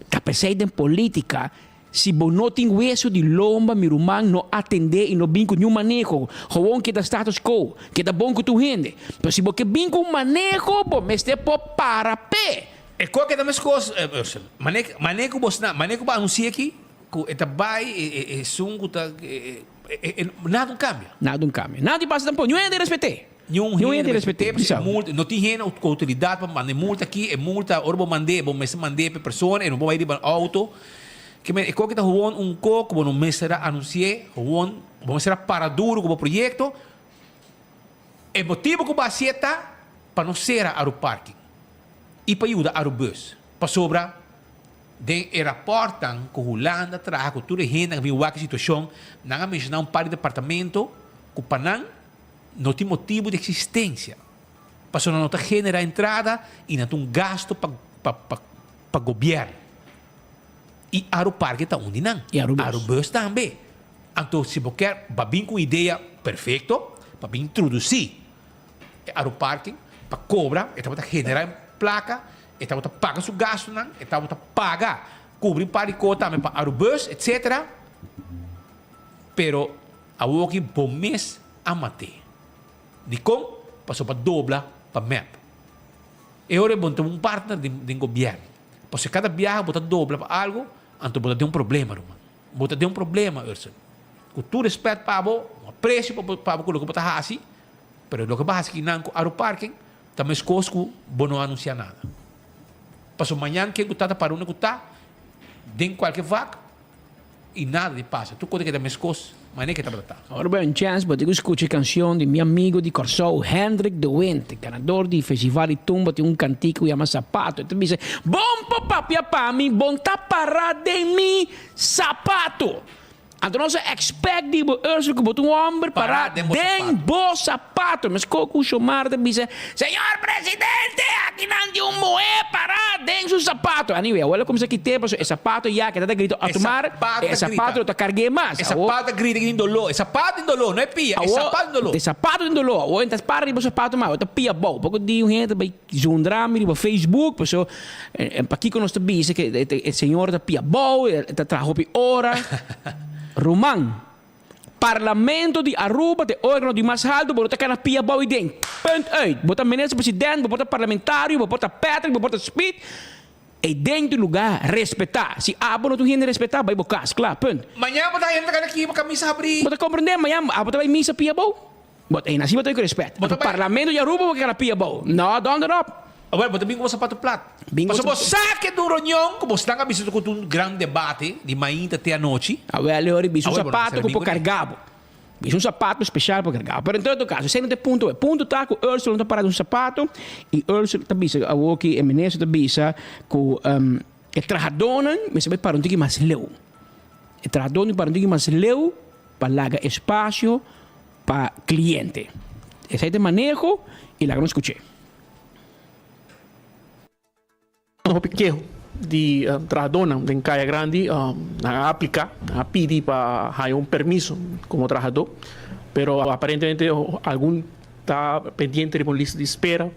Ta pesey den politica Si bo no tin weso di lomba mi ruman no atendé i no bin ku niun maneho, gewoon keda status quo, keda bon ku tur hende. Pero si bo ke bin ku un maneho bo mester por para p'e. E kos keda meskos, Ursel. Mane, mane ku bo sna, mane ku bo anunsi'é aki, ku e ta bai, e, e, esun ku ta, e, e, e, nada un kambia. Nada un kambia. Nada di pasa tampoco. Niun hende respet'é. Niun hende respet'é, pasobra e multa, no tin hende ku outoridat pa manda e multa aki, e multa ora bo mand'é, bo mester mand'é pa e persona, e no por bai riba outo. Ke men, e koki ta gewoon un ko ku bo no mester a anunsi'é, gewoon bo mester a para duru ku bo proyekto. E motibu ku bo hasié ta pa no sera Aruparking i pa yuda Arubus, pasobra den e rapòrtnan ku Hulanda traha ku tur e hendenan ku bin wak e situashon, nan a menshoná un par di departamento ku pa nan, No tin motibu di eksistensia, pasobra no ta generá entrada i nan ta un gasto pa pa pa pa gobièrnu. I Aruparke ta un di nan. I Arubus. Arubus tambe. Anto si bo kier ba bin ku un idea perfekto pa bin introdusí e Aruparke pa kobra, e tabata generá plaka, e tabata paga su gastunan, e tabata paga kubri un par di kos tambe pa Arubus, etsetera. Pero Awoki bo mes a mat'é. Dikon? Pasobra pa dobla pa mep. E ora bo no ta un partner den gobièrnu. Pasobra kada biaha bo ta dobla pa algu, anto bo ta den un problema, ruman. Bo ta den un problema, Ursel. Ku tur respèt pa bo, un apresio pa bo ku loke bo ta hasi, pero loke bo a hasi kinan ku Aruparking ta meskos ku bo no a anunsiá nada. Pasobra mañan ken ku ta ta para unda ku ta, den kualke vak. I nada di pasa. Tur kos ta keda meskos manera ke tabata ta. Ora bo un chance bo tin ku skucha e kanshon di mi amigo di Kòrsou Hendrik de Windt, ganador di Festival di Tumba tin un kantika ku yama Sapato. E ta bisa, Bon por papia pa mi, bon ta para den mi sapato. Anto nos a expect di bo Ursel ku bo ta un homber pará den bo sapato. Meskos ku Shomar ta bisa, Señor Presidente, aki nan tin un muhé pará den su sapato. Anyway, awor el a kuminsá kit'é pasobra e sapato ya ke ta ta grita Otmar, e sapato lo ta karg'é mas. E sapato ta grita ki tin doló. E sapato tin doló, no e pia. E sapato tin doló. E sapato tin doló. Awor e ta para riba sapato mas, awor e ta pia abou. Poko di un hende ta bai zundra mi riba Facebook, pasobra pakiko nos ta bisa ke e señor ta pia abou, e ta traha hopi ora. Ruman, Parlamento di Aruba ta e organo di mas haltu, bo no ta kana pia abou i den. Punt uit. Bo ta minister president, bo por ta parlamentario, bo por ta Patrick, bo por ta Speed. Ei den tu lugar respetá. Si abo no ta un hende respetá, bai bo kas. Kla. Punt. Mañana bo ta hende ta kana kiba kamisa habrí. Bo ta komprendé? Mañana abo ta bai misa pia abou. Bo ta hende así bo ta bai ku respet. Anto Parlamento di Aruba bo ke kana pia abou. No, donder op. Awor bo ta bin ku bo sapato plat. Pasobra bo sa ke ta un reunion ku bo stan a bisa ku ta un gran debate di mainta te anochi. Awel e ora bisa un sapato ku por karga bo. Bisa un sapato special pa karga bo. Pero en todo caso esei no ta e punto. E punto ta ku Ursula no ta para di un sapato i Ursula ta bisa awor ki e minister ta bisa ku e trahadónan mester bai para un tiki mas leu. E trahadónan para un tiki mas leu pa laga espasio pa cliente. Esei ta e maneho y laga nos scuch'é. Hopi keho di trahadónan den Kaya Grandi nan a apliká, nan a pidi pa haña un permiso komo trahadó, pero aparentemente algun ta pendiente riba un lista di spera.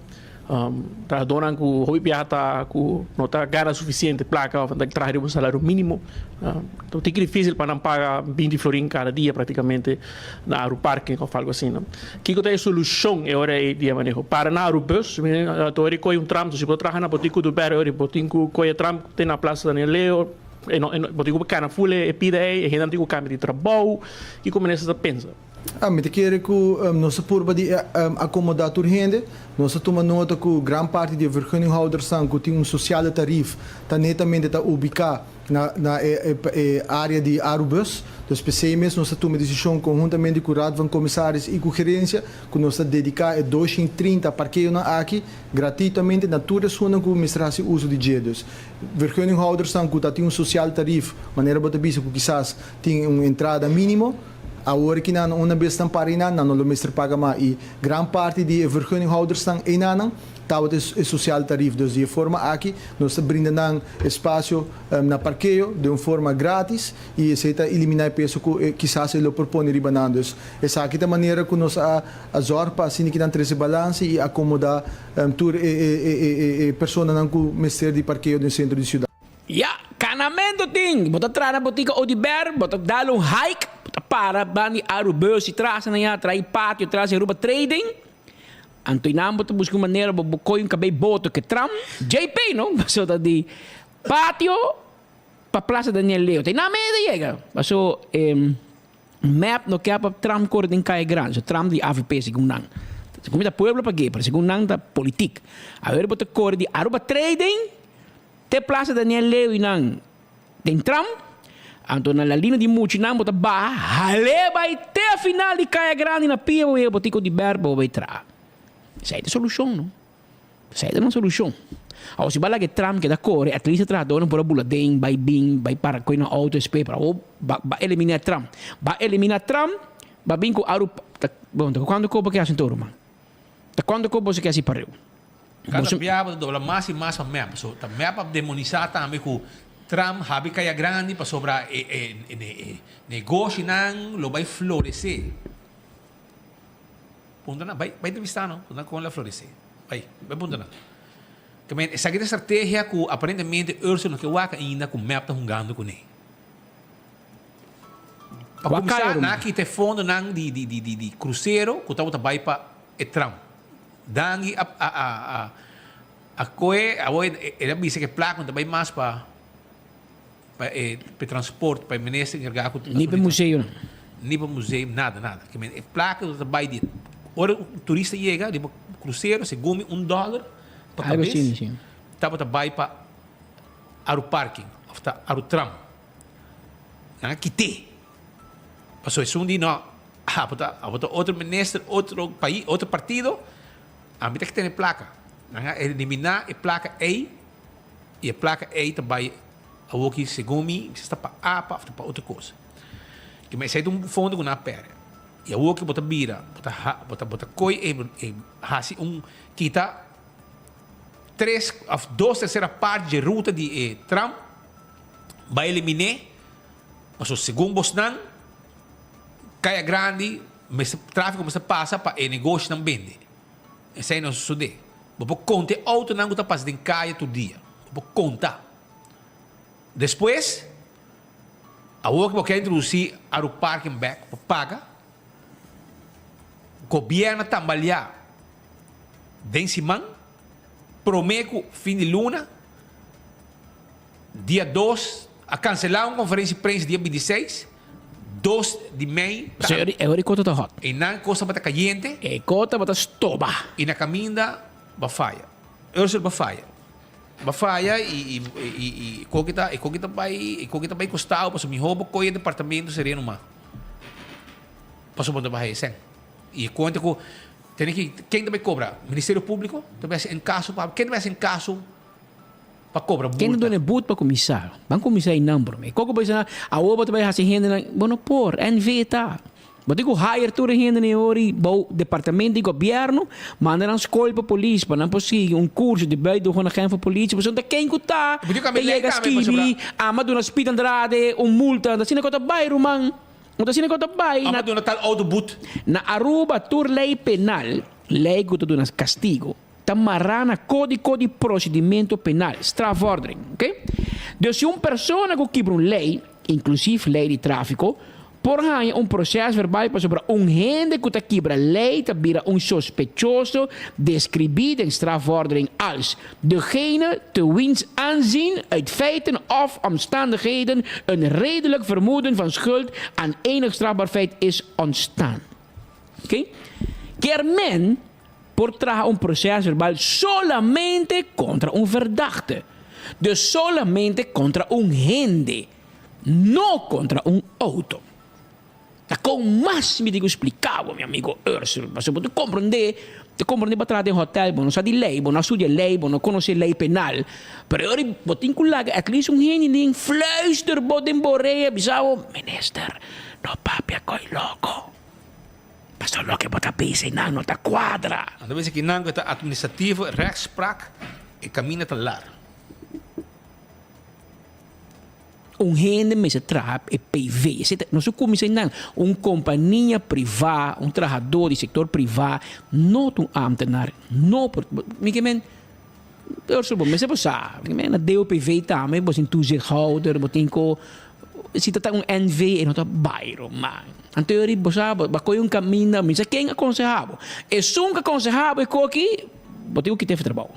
Trahadónan ku hopi biaha ta ku no ta gana sufisiente plaka òf nan ta traha riba un salario mínimo. Ta un tiki difísil pa nan paga binti florin kada dia práktikamente na Aruparking òf algu asina. Kiko ta e solushon e ora ei di e maneho? Para na Arubus, ta ora kohe un tram, si bo traha na bo tin ku Duber e ora bo tin ku kohe e tram te na Plaza Daniel Leo, bo tin ku kana ful e pida ei, e hendenan tin ku kambia di trabou. Kiko minister ta pensa? Mi ta kere ku nos ta purba di akomodá tur hende. Nos ta tuma nota ku gran parti di e vergunninghouders-nan ku tin un sosiale tarief ta netamente ta ubiká na na e e área di Arubus. Dus p'esei mes nos ta tuma e desishon konhuntamente ku Raad van Commissaris i ku gerensia ku nos ta dediká e 230 parkeonan aki gratuitamente na tur esunnan ku mester hasi uso di dje. Dus vergunninghouders-nan ku ta tin un sosial tarief, manera bo ta bisa ku kisas tin un entrada mínimo, Awor ki nan una bes nan para einan, nan no lo mester paga mas. I gran parti di e vergunninghouders-nan einanan tabata e sociaal tarief. Dus di e forma aki nos ta brinda nan espasio na parkeo den un forma gratis i esei ta eliminá e peso ku kisas e lo por pone riba nan. Dus esaki ta manera ku nos a zòrg pa asina ki nan trese balanse i akomodá tur e personanan ku mester di parkeo den sentro di siudat. Ya, kanamento tin! Bo ta traha na botica Odiber, bo ta dal un hike, bo ta para ban di Arubus y tras nan ya, traha e patio tras di Aruba Trading. Anto einan bo ta busca un manera bo bo coy un cabey boto ke tram, JP no, paso ta di patio pa Plaza Daniel Leo. Ta einan mey ta yega, paso e map no ke pa tram core den Caya Grande, so tram di avp segun nan. Segun mi ta pueblo pag'e, pero segun nan ta politic. Awer bo ta core di Aruba Trading. Te Plaza Daniel Leo nan den tram, anto na la lina di muchinan bo ta baha hal'é bai te final di Kaya Grandi na pia bo yega botico di ber bo bai traha. Esei ta solucion no. Esei ta nan solucion. Awor si bo a laga e tram keda kore at least e trahadornan por a bula den bai bin bai para koe nan auto espe pero awor ba ba elimina e tram. Ba elimina tram ba bin ku aru ta bon ta kuantu kopo ke hasi tur ruman? Ta kuantu kopo boso ke hasi pareu? Kada biaha bo ta dobla mas i mas pa mep. So ta mep a demonisá tambe ku Trump habi kaya grandi pasobra e e negoshinan lo bai floresé. Punta nan, bai bai entrevistá nan, punta nan kon lo a floresé. Bai, bai punta nan. Ke men esaki ta e strategia ku aparentemente Ursula no ke wak ainda ku mep ta hungando kuné. Pa kuminsá nan a kita e fondonan di di di di krusero ku tabata bai pa e Trump. Dangui a a a a a koe awor el a bisa ke plaka no ta bai mas pa pa e pa e transport pa e minister enkargá ku Ni pa e museo nan. Ni pa museo nada nada ke men e plaka ta bai di ora un turista yega riba krusero segun mi un dòler pa Algo kabes asina si. tabata bai pa Aruparking of ta Arutram. Nan a kit'é. Pasobra esun di no, abo ta abo ta otro minister, otro pais, otro partido, ami ta ke tene plaka. Nan a eliminá e plaka ei i e plaka ei ta bai awoki segun mi si ta pa apa òf ta pa otro kos. Kimen esei ta un fondo ku nan a pèrdè. I awoki bo ta bira, bo ta ha bo ta bo ta koi e e hasi un kita tres òf dos tersera parti dje ruta di e tram bai eliminé pasobra segun bosnan Kaya Grandi mester trafiko mester pasa pa e negoshinan bende. Esei no sosodé. Bo por konta e outonan ku ta pasa den kaya tur dia. Bo por konta. Despues, awor ku bo ke introdusí Aruparking bèk, bo paga. Gobièrnu a tambaliá den siman, promé ku fin di luna, dia dos, a kanselá un konferensia di prensa dia bintiseis, dos di mei. Ta. E ora e kota ta hot. Einan kos tabata kayente. E kos tabata stoba. I na kaminda ba faya. Ursel ba faya. Ba faya i i i koki ta e koki ta bai e koki ta bai kostao pasobra mihó bo kohe e departamento sereno mas pasobra bo no ta bai haya sèn. I e konta ku tene ki ken ta bai kobra? Ministerio Públiko ta bai hasi enkaso pa ken ta bai hasi enkaso pa kobra Ken ta multa? duna e but pa kuminsá? Ban kuminsá einan promé. Koko bo bisa awor bo ta bai hasi hendenan? Bo no por. NV ta. Bo tin ku hire tur e hendenan e ora i bou departamento di gobièrnu, manda nan skol pa polis pa nan por sigui un kurso di buitengewoon agent van politie. Pasobra ta ken ku ta Bo tin ku ta kambia lei yega tambe pasobra. skibi, ama duna Speed Andrade un multa. Ta asina ku ta bai ruman. No ta asina ku ta bai. Ama duna tal outo but. Na Aruba tur lei penal, lei ku ta duna kastigo, ta mará na kódigo di prosedimento penal, strafvordering. Oké? Dus si un persona ku kibra un lei, inklusief lei di tráfiko, por haña un proses verbal pasobra un hende ku ta kibra lei ta bira un sospechoso deskribí den strafvordering als degene te wiens aanzien uit feiten of omstandigheden een redelijk vermoeden van schuld aan enig strafbaar feit is ontstaan. Oké? Kier men por traha un proces verbal solamente contra un verdachte. Dus solamente contra un hende, no contra un auto. Ta con mas mi tin cu splica bo, mi amigo Ursel, pasobra bo ta comprende, ta comprende bo a traha den hotel, bo no sa di ley, bo no a studia ley, bo no conoce ley penal, pero e ora bo tin cu laga at least un hende den fluister bo den bo orea bisa bo, Minister, no papia coy loco. Pasobra loke bo ta bisa einan no ta kuadra. Nan ta bisa kinan ku e ta administrativo rechtspraak e kaminda ta lar. Un hende mester traha e PV. Esei ta nos a kuminsá einan. Un kompania privá, un trahadó di sektor privá no ta un ámtenar. No por, mi ke men, bo mester por sa. Mi ke men na DOPV tambe bo tin toezichthouder, bo tin ku. Si ta ta un NV e no ta bai ruman. Anto yo di bo sa bo a kohe un kaminda mi sa ken a konseha bo. Esun ku a konseha bo e koki bo tin ku kita e trabou.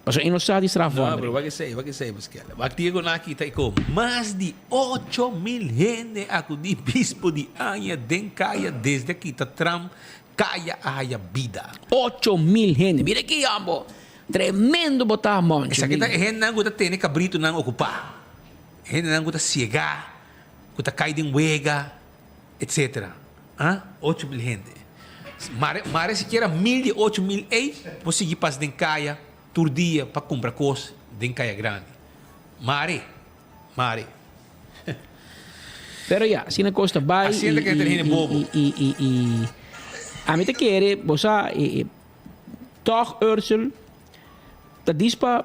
Pasobra e no sa di straf No, vòrdering. pero wak esei, wak esei Buskela. Wak dia ku nan a kita e ko mas di 8000 hende a akudí bispo di aña den kaya desde a kita tram kaya a haya bida. 8000 hende. Mira aki ambo. Tremendo bo ta monchi. Esaki ta e hendenan ku ta tene kabritunan okupá. Hendenan ku ta siegá, ku ta kai den wega, etsetera. Ah, 8000 hende. Mare, mare sikiera mil di e 8000 ei por sigui pasa den kaya tur dia pa kumpra kos den Kaya Grandi. Mare, mare. Pero ya, asina kos ta bai Asina ta kere tene hende bobo. i, i, i, i, ami ta kere, bo sa, e, e, tòg Ursel ta dis pa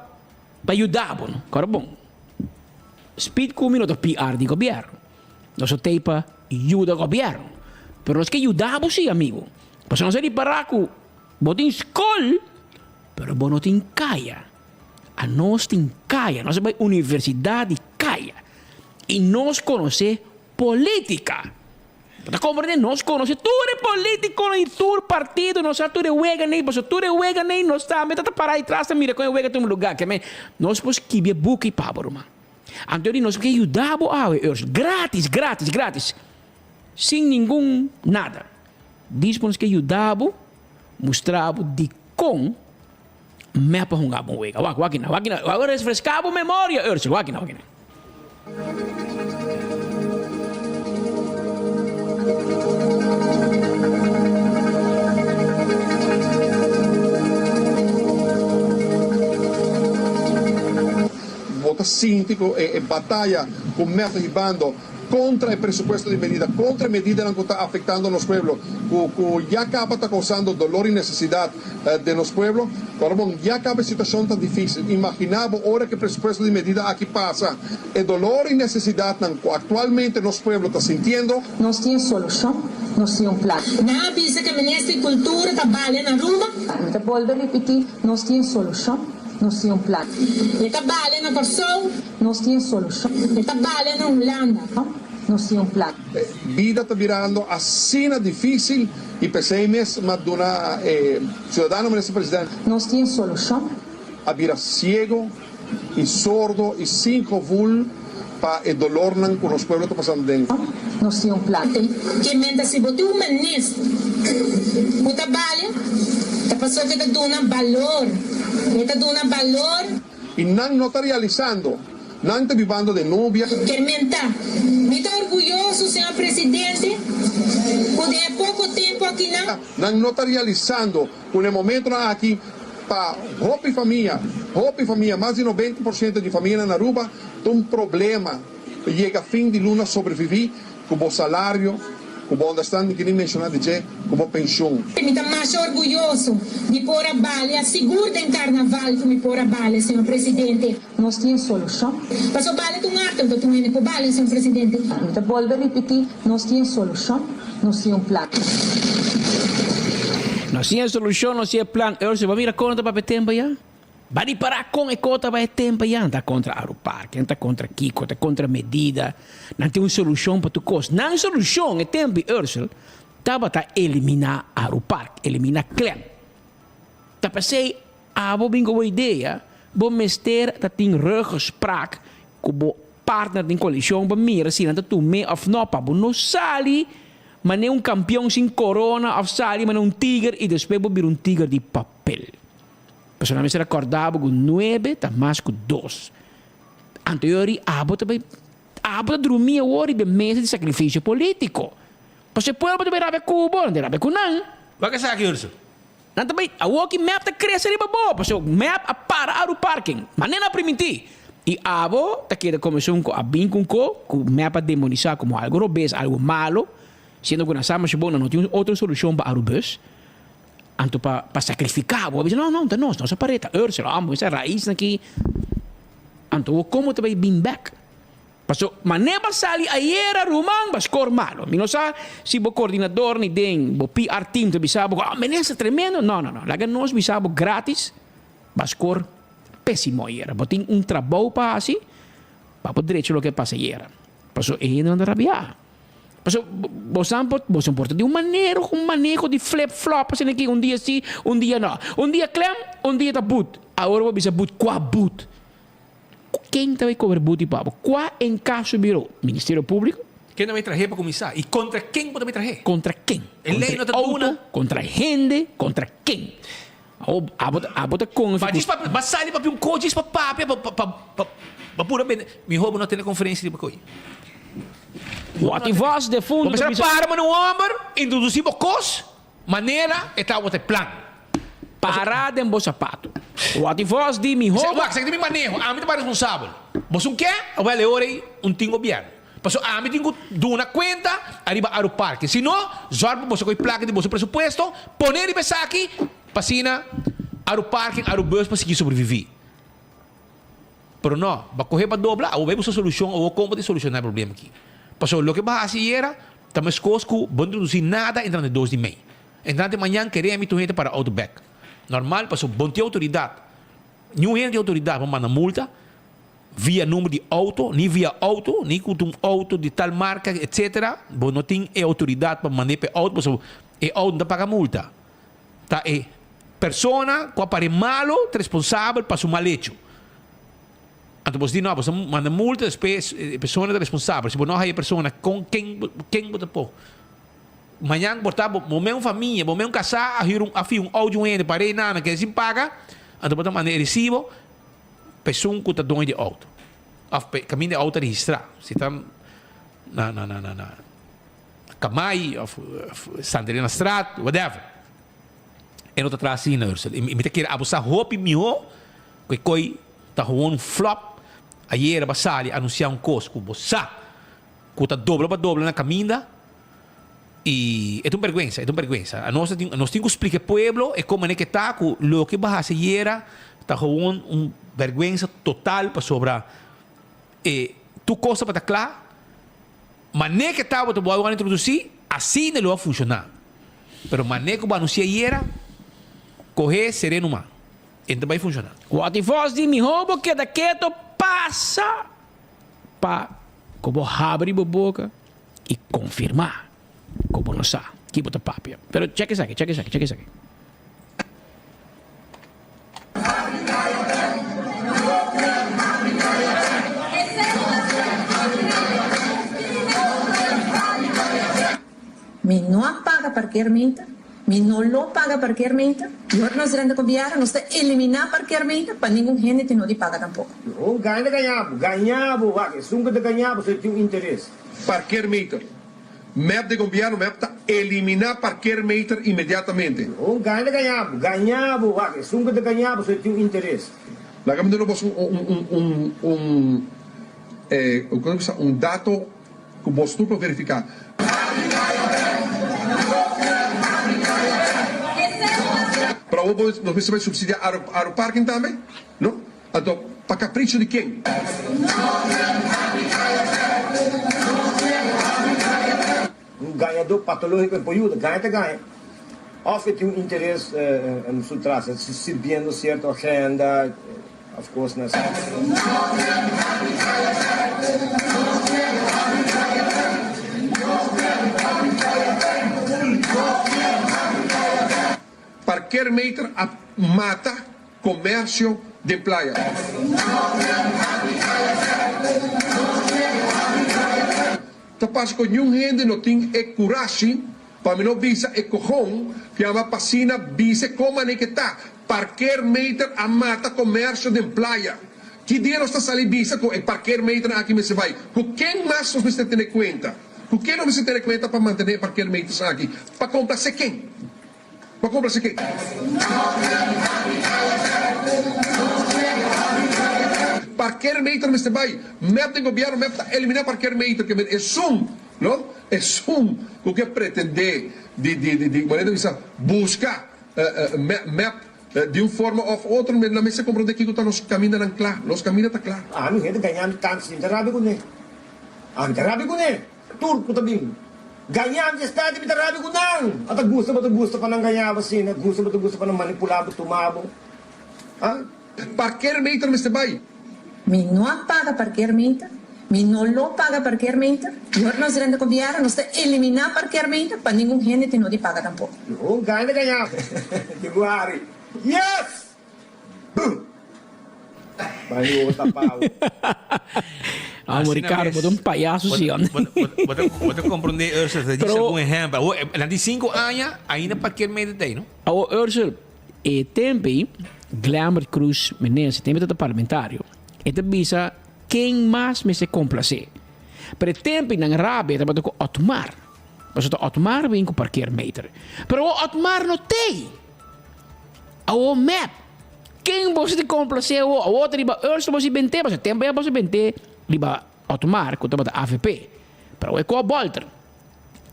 Pa yuda bo no. Kòrda bon, Speed ku mi no ta PR di gobièrnu. Nos a tei pa yuda gobièrnu. Pero nos ke yuda bo si, amigu. Pasobra nos a ripará ku bo tin skol, pero bo no tin kaya. Anos tin kaya. Nos a bai universidat di kaya. I nos konosé polítika. Bo ta komprendé? Nos konosé tur e polítikonan di tur partido, nos sa tur e weganan ei, pasobra tur e weganan ei nos tambe ta ta pará atras ta mira kon e wega tuma lugá. Ke men, nos por skibi e buki pa bo, ruman. Anto di nos ke yuda bo awe, Urs, grátis, grátis, grátis, sin ningun nada. Dis por nos ke yuda bo, mustra bo dikon mep a hunga bon wega. Wak, wak kina, wak kina, wak refreská bo memoria, Urs, wak kina, wak kina. Bo ta sinti ku e bataya ku mep ta hibando kontra e presupuesto di medida, kontra e medidanan ku ta afektando nos pueblo, ku ku ya kaba ta kousando dolor i nesesidat den nos pueblo. Ora bon, ya kaba e situashon ta difísil. Imaginá bo ora ku e presupuesto di medida aki pasa, e dolor i nesesidatnan ku aktualmente nos pueblo ta sintiendo. Nos tin e solushon, nos tin un plan. Nan a bisa ku e minister di Kultura ta bale na Aruba. Mi ta bolbe ripití, nos tin e solushon. Nos tin un plan. E ta bale na Kòrsou. Nos tin e solushon. E ta bale na Hulanda. Nos tin un plan. Bida ta birando asina difísil i p'esei mes m'a duna e siudadano Minister President. Nos tin e solushon. A bira siego i sordo i sin gevoel pa e dolornan ku nos pueblo ta pasando den. Nos tin un plan. Ke menta si bo tin un minister ku ta bale, ta pasobra e ta duna balor. E ta duna balor. I nan no ta realisando. Nan ta bibando den nubia. Ke menta, mi ta orguyoso, señor presidente, ku den e poko tempu akinan. Nan no ta realisando ku na e momentonan aki pa hopi famia, hopi famia, mas di 90% di famianan na Aruba, ta un problema pa yega fin di luna sobrevivi ku bo salario, ku bo onderstand, mi menshoná di dje, ku bo penshun. Mi ta masha orguyoso di por a balia, sigur den karnaval ku mi por a balia, señor presidente. Nos tin e solushon. Pasobra balia ta un arte, no ta un hende por balia, señor presidente. Mi ta bolbe ripití, nos tin e solushon, nos tin un plan. Nos tin e solushon, nos tin e plan. Ursula, bo a mira kon ta papia tempu ya? Ba ripará kon e kos ta bai e tempu ya. Nan ta kontra Arupark, nan ta kontra kiko, ta kontra medida. Nan tin un solushon pa tur kos. Nan solushon e tempu di Ursula tabata eliminá Arupark, eliminá Klem. Ta p'esei Abo bin ku bo idea, bo mester ta tin ruggespraak ku bo partner den koalishon pa mira si nan ta tum'é òf nò pa bo no sali manera un kampion sin korona òf sali manera un tiger i despues bo bira un tiger di papel. Pasobra nan mester a kòrda bo ku nuebe ta mas ku dos. Anto yori abo ta bai abo ta drumi awor riba e mesa di sakrifisio polítiko. Pasobra e pueblo ta bai rabia ku bo, nan ta rabia ku nan. Wak esaki, Urso. Nan ta bai, awor ki mep ta krese riba bo, pasobra mep a para aru parking, manera nan a primintí. I abo ta keda komo esun ku a bin ku un ko ku mep a demonisá komo algu robes, algu malo, siendo ku nan sa masha bon nan no tin un otro solushon pa aru bus, anto pa pa sakrifiká bo, a bisa no, no, ta nos, nos a par'é, ta Ursula, amo, esa raisnan aki, anto awor komo ta bai bin bèk? Paso mane ba sali ayera ruman ba score malo. Mi no sa si bo coordinador ni den bo PR team ta bisa bo cu oh minister tremendo. No no no laga nos bisa bo gratis ba score pesimo ayera. Bo tin un trabou pa haci pa bo drecha loke a pasa ayera. Paso e hendenan ta rabia. Paso bo san por bo san por ta di un manera un maneho di flip flop asina aki un dia si un dia no. Un dia klem un dia ta but. Awor bo bisa but cua but? Ken ta bay cobra buti pa bo? Cua en caso biro? Ministerio Publico? Ken ta bay trahe pa cuminsa? Y contra ken bo ta bay trahe? Contra ken? E ley no ta duna. Contra hende? Contra ken? Abo, abo, abo ta confi Ba cu. djis papia, ba sali papia un co djis pa papia pa, pa, pa, pa, pa pura bende. Miho bo no tene conferencia riba coy. Wat y vos de fundo Bo ta mester a bisa. para mane un homber, introduci bo cos. Manera e tabata e plan. Para den bo sapato. Wat di vos di mi hobo. Wak, esaki ta mi maneho, ami ta responsabel. Boso un ke? Awel e ora ei un tin gobièrnu. Pasobra ami tin ku duna kuenta ariba Aruparke. Si no, zòrg pa boso kohe plaka di boso presupuesto, pone riba esaki pa asina Aruparke en Arubus por sigui sobreviví. Pero no, bo a kohe pa dobla, awor bai buska solushon, awor kon bo ta solushoná e problema aki. Pasobra loke bo a hasi ayera ta meskos ku bo no introdusí nada entrante dos di mei. Entrante mañan kere mi tur hende para outo bèk. Normal, pasobra bo no tin outoridat. Niun hende tin outoridat pa manda multa via number di outo, ni via outo, ni ku ta un outo di tal marka, etsetera. Bo no tin e outoridat pa mand'é pa e outo pasobra e outo no ta paga multa. Ta e persona ku a pare malo ta responsabel pa su mal hecho. Anto bo di no, bo ta manda multa despues e persona ta responsabel. Si bo no haya e persona kon ken ken bo ta po? Mañan por ta bo men un famia, bo men un kasá a hür un a fia un outo di un hende pa rei nana keda sin paga, anto bo ta manda e resibo pa esun ku ta doño di e outo òf pa e kaminda e outo ta registrá. Si ta na na na na. Kamai of Santa Elena Straat, whatever. E no ta traha asina, Ursel. I mi ta kere abo sa hopi mihó ku e koi ta gewoon un flop. Ayera bo a sali anunsiá un kos ku bo sa ku ta dobla pa dobla na kaminda i e ta un bèrgwensa, e ta un bèrgwensa. Anos ta tin, nos tin ku splika e pueblo e kon manera ke ta ku loke bo a hasi ayera ta gewoon un bèrgwensa total pasobra e tur kos tabata kla. Mané ke tabata bo a wòrdu introdusí, asina lo a funshoná. Pero mané ku bo anunsiá ayera, kohé seré numa. E no ta bai funshoná. Wòrdu vòs di mihó bo keda keto pasa pa ku bo habri bo boka i konfirmá ku bo no sa ki bo ta papia. Pero chèk esaki, chèk esaki, chèk esaki. Mi no a paga parkeermeter, mi no lo paga parkeermeter, y ora nos drenta gobierno nos ta elimina parkeermeter pa ningun hende tin no di paga tampoco. Un gana ta gaña bo, gaña bo, wak, esun ku ta gaña bo so e tin un interes. Parkeermeter. Mep di gobierno mep ta elimina parkeermeter inmediatamente. Un gana ta gaña bo, gaña bo, wak, esun ku ta gaña bo so e tin un interes. Laga mi duna bos un un un un eh kon bisa un dato ku bos tur por verifiká. Pero awor bo nos mester bai supsidiá aeroparking tambe? No? Anto, pa capricho di ken? Un gañadó patológico e por yuda, gaña ta gaña. Of e tin un interes su tras, e ta sirbiendo cierto agenda of cosnan asina. Parkeermeter a mata Comercio den playa. Ta parce cu niun hende no tin e curashi, pa mi no bisa e cojon, yama pa asina bise con mane ke ta. Parkeermeter a mata comercio den playa. Ki dia nos ta sali bisa cu e parkeermeternan aki mester bay? Cu ken mas nos mester tene cuenta? Cu ken nos mester tene cuenta pa mantene e parkeermeters aki? Pa complace ken? Pa complace ken? Parkeermeter mester bay. Mep den gobierno mep ta elimina parkeermeter ke men esun no esun ku ke pretende di di di di manera di bisa buska mep di un forma of otro men nan mester comprende kiko ta nos kamindanan kla nos kaminda ta kla. Ami hende gañando tantu si mi ta rabia kuné ami ta rabia kuné. Tur ku ta bin gaña mi esta di mi ta rabia ku nan. A ta gusta bo ta gusta pa nan gaña bo asina, gusta bo ta gusta pa nan manipula bo, tuma bo. Ha? Parkeermeter mester bai. Mi no a paga parkeermeter, mi no lo paga parkeermeter, y ora nos drenta gobierno nos ta elimina parkeermeter pa ningun hende tin no di paga tampoco. Un gaña gaña di guari. Yes! Amo Ricardo, bo ta un payaso si hombre. Bo ta comprende Ursel, ta disa algun ehempel. Awor, nan di cinco aña, ainda parkeer meter ta ei, no? Awor Ursel, e tempo ei, Glenbert Croes Menezes, e tempo ei ta parlamentario, e ta bisa ken mas mester complace. Pero e tempo ei nan rabia tabata cu Otmar. Pasobra ta Otmar bin cu parkeer meter. Pero awor Otmar no t'ei. Awor mep, ken boso di komplase awor? Awor ta riba Ursula boso di bent'é, pasobra tempu ya boso bent'é riba Otmar ku tabata avp. Pero awor e koa bolter.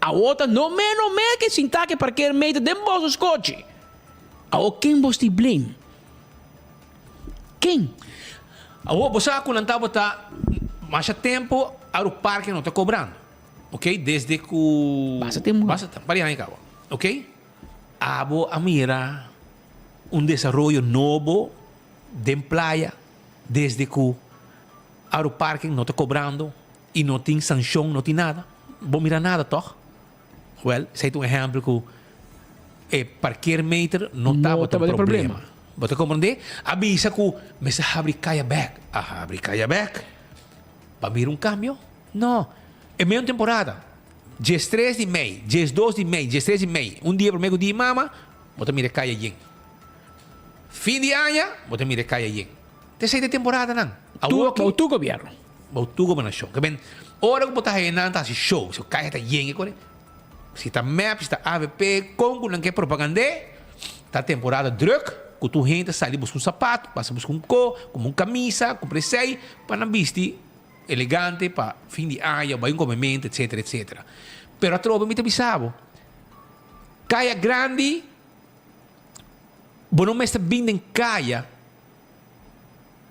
Awor ta no me no me ke sintá ke parker meter den boso skochi. Awor ken boso di blame? Ken? Awor bo sa ku nan tabata masha tempu Aru Parke no ta kobrando. Ok, desde ku. Basta tempu. Basta tempu, pari aña kaba. Ok. Abo a mira un desaroyo nobo den playa desde cu Aru Parking no ta cobrando y no tin sancion, no tin nada? Bo mira nada toch? Wel, esey ta un ehempel cu e parkeermeter no tabata un problema. Bo ta comprende? A bisa cu mester habri caya bek. A habri caya bek. Bo a mira un cambio? No. E meun temporada. Diestres di mei, diesdos di mei, diestres di mei, un dia promé ku dia di mama, bo ta mira e kaya yen. Fin di aña, bo ta mira e kaya yen. Ta esei ta e temporadanan. Awor ki. Bou tur gobièrnu. Bou tur gobernashon. Ke men, ora ku bo ta haña nan ta hasi show, so kaya ta yen e kore. Si ta mep, si ta avp, kon ku nan ke propagand'é, ta temporada druk ku tur hende ta sali buska un sapato, pasa buska un ko, kumpra un kamisa, kumpra esei, pa nan bisti elegante pa fin di aña, bai un komementu, etsetera, etsetera. Pero atrobe mi ta bisa bo, Kaya Grandi, bo no mester bin den kaya,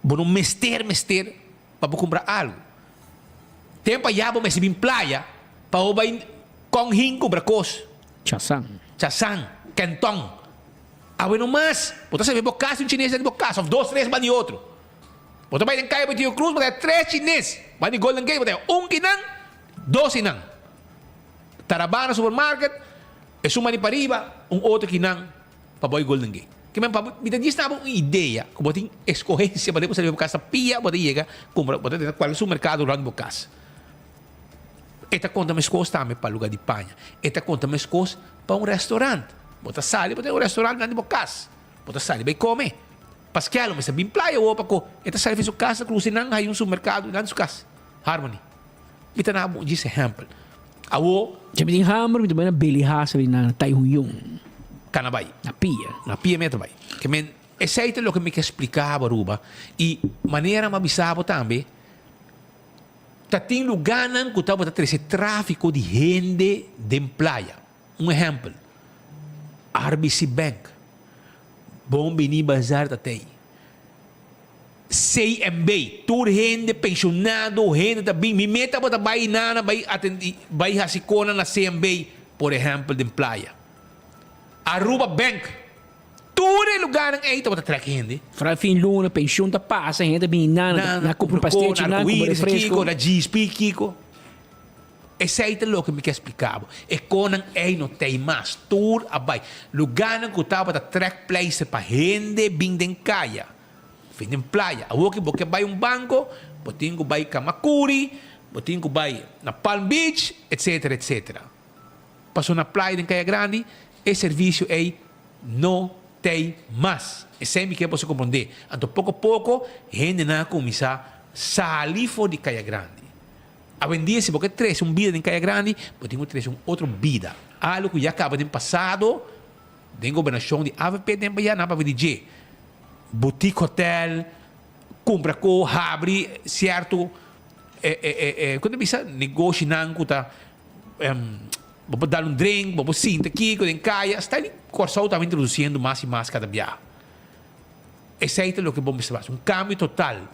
bo no mester mester pa bo kumpra algu. Tempu ayá bo mester bin playa pa bo bai Kong Hing kumpra kos. Chasan. Chasan, Kenton. Awe no mas, bo ta sabi bo kas un chines den bo kas of dos tres ban di otro. Bo ta bai den kaya Betijo Cruz bo ta haya tres chines ban di Golden Gate bo ta haya un kinan, dos kinan. Tarabana supermarket, esun ban di pariba, un otro kinan. Pa bo e Golden Gate. Ke men pa bo, mi ta djis na bo un idea ku bo tin eskohensia pa bo sali bo kas ta pia bo ta yega kumpra bo ta drenta kualke supermerkado rònt bo kas. E ta konta meskos tambe pa luga di paña. E ta konta meskos pa un restaurant. Bo ta sali bo ta un restaurant rònt di bo kas. Bo ta sali bai kome. Paske lo mester bin playa awor pa ko e ta sali for su kas ta krusa nan haña un supermerkado dilanti su kas. Harmony. Mi ta na bo djis ehèmpel. Awor. Si mi tin hamber, mi ta bai na Billy Hassel i na Tai Hun Yun. Kana bai. Na pia. Na pia mi ta bai. Ke men, esei ta loke mi ke splika bo, Aruba. I manera mi a bisa bo tambe, ta tin lugánan ku tabata trese tráfiko di hende den playa. Un ehèmpel, RBC Bank, Bon Bini Bazaar ta tei. CMB, tur hende pensionado, hende ta bin, mi meta bo ta bai nana bai atendi, bai haci cona na CMB, por ehempel den playa. Aruba Bank, tur e lugarnan ey tabata trek hende. Fra fin luna pension ta pasa, hende ta bini nana, na cumpra pastechi nan, cumpra refresco. Kiko, na GSP kiko. Esey ta loke mi ke splica bo. E conan ey no tey mas, tur a bai. Lugarnan cu tabata trek pleister pa hende bin den caya. Fin den playa. Awor ki bo ke bai un banko, bo tin ku bai Kamakuri, bo tin ku bai na Palm Beach, etsetera, etsetera. Pasobra na playa den Kaya Grandi e servisio ei no tei mas. Esei mi ke boso komprondé. Anto poko poko hendenan a kuminsá sali for di Kaya Grandi. Awendia si bo ke trese un bida den Kaya Grandi, bo tin ku trese un otro bida. Algu ku ya kaba den pasado. Den gobernashon di avp den pa ya nan papia di dje. Boutique hotel, kumpra ko, habri sierto ku ta bisa negoshinan ku ta bo por dal un drink, bo por sinta kiko den kaya. Sta di Kòrsou tambe introdusiendo mas i mas kada biaha. Esei ta loke bo mester hasi, un kambio total.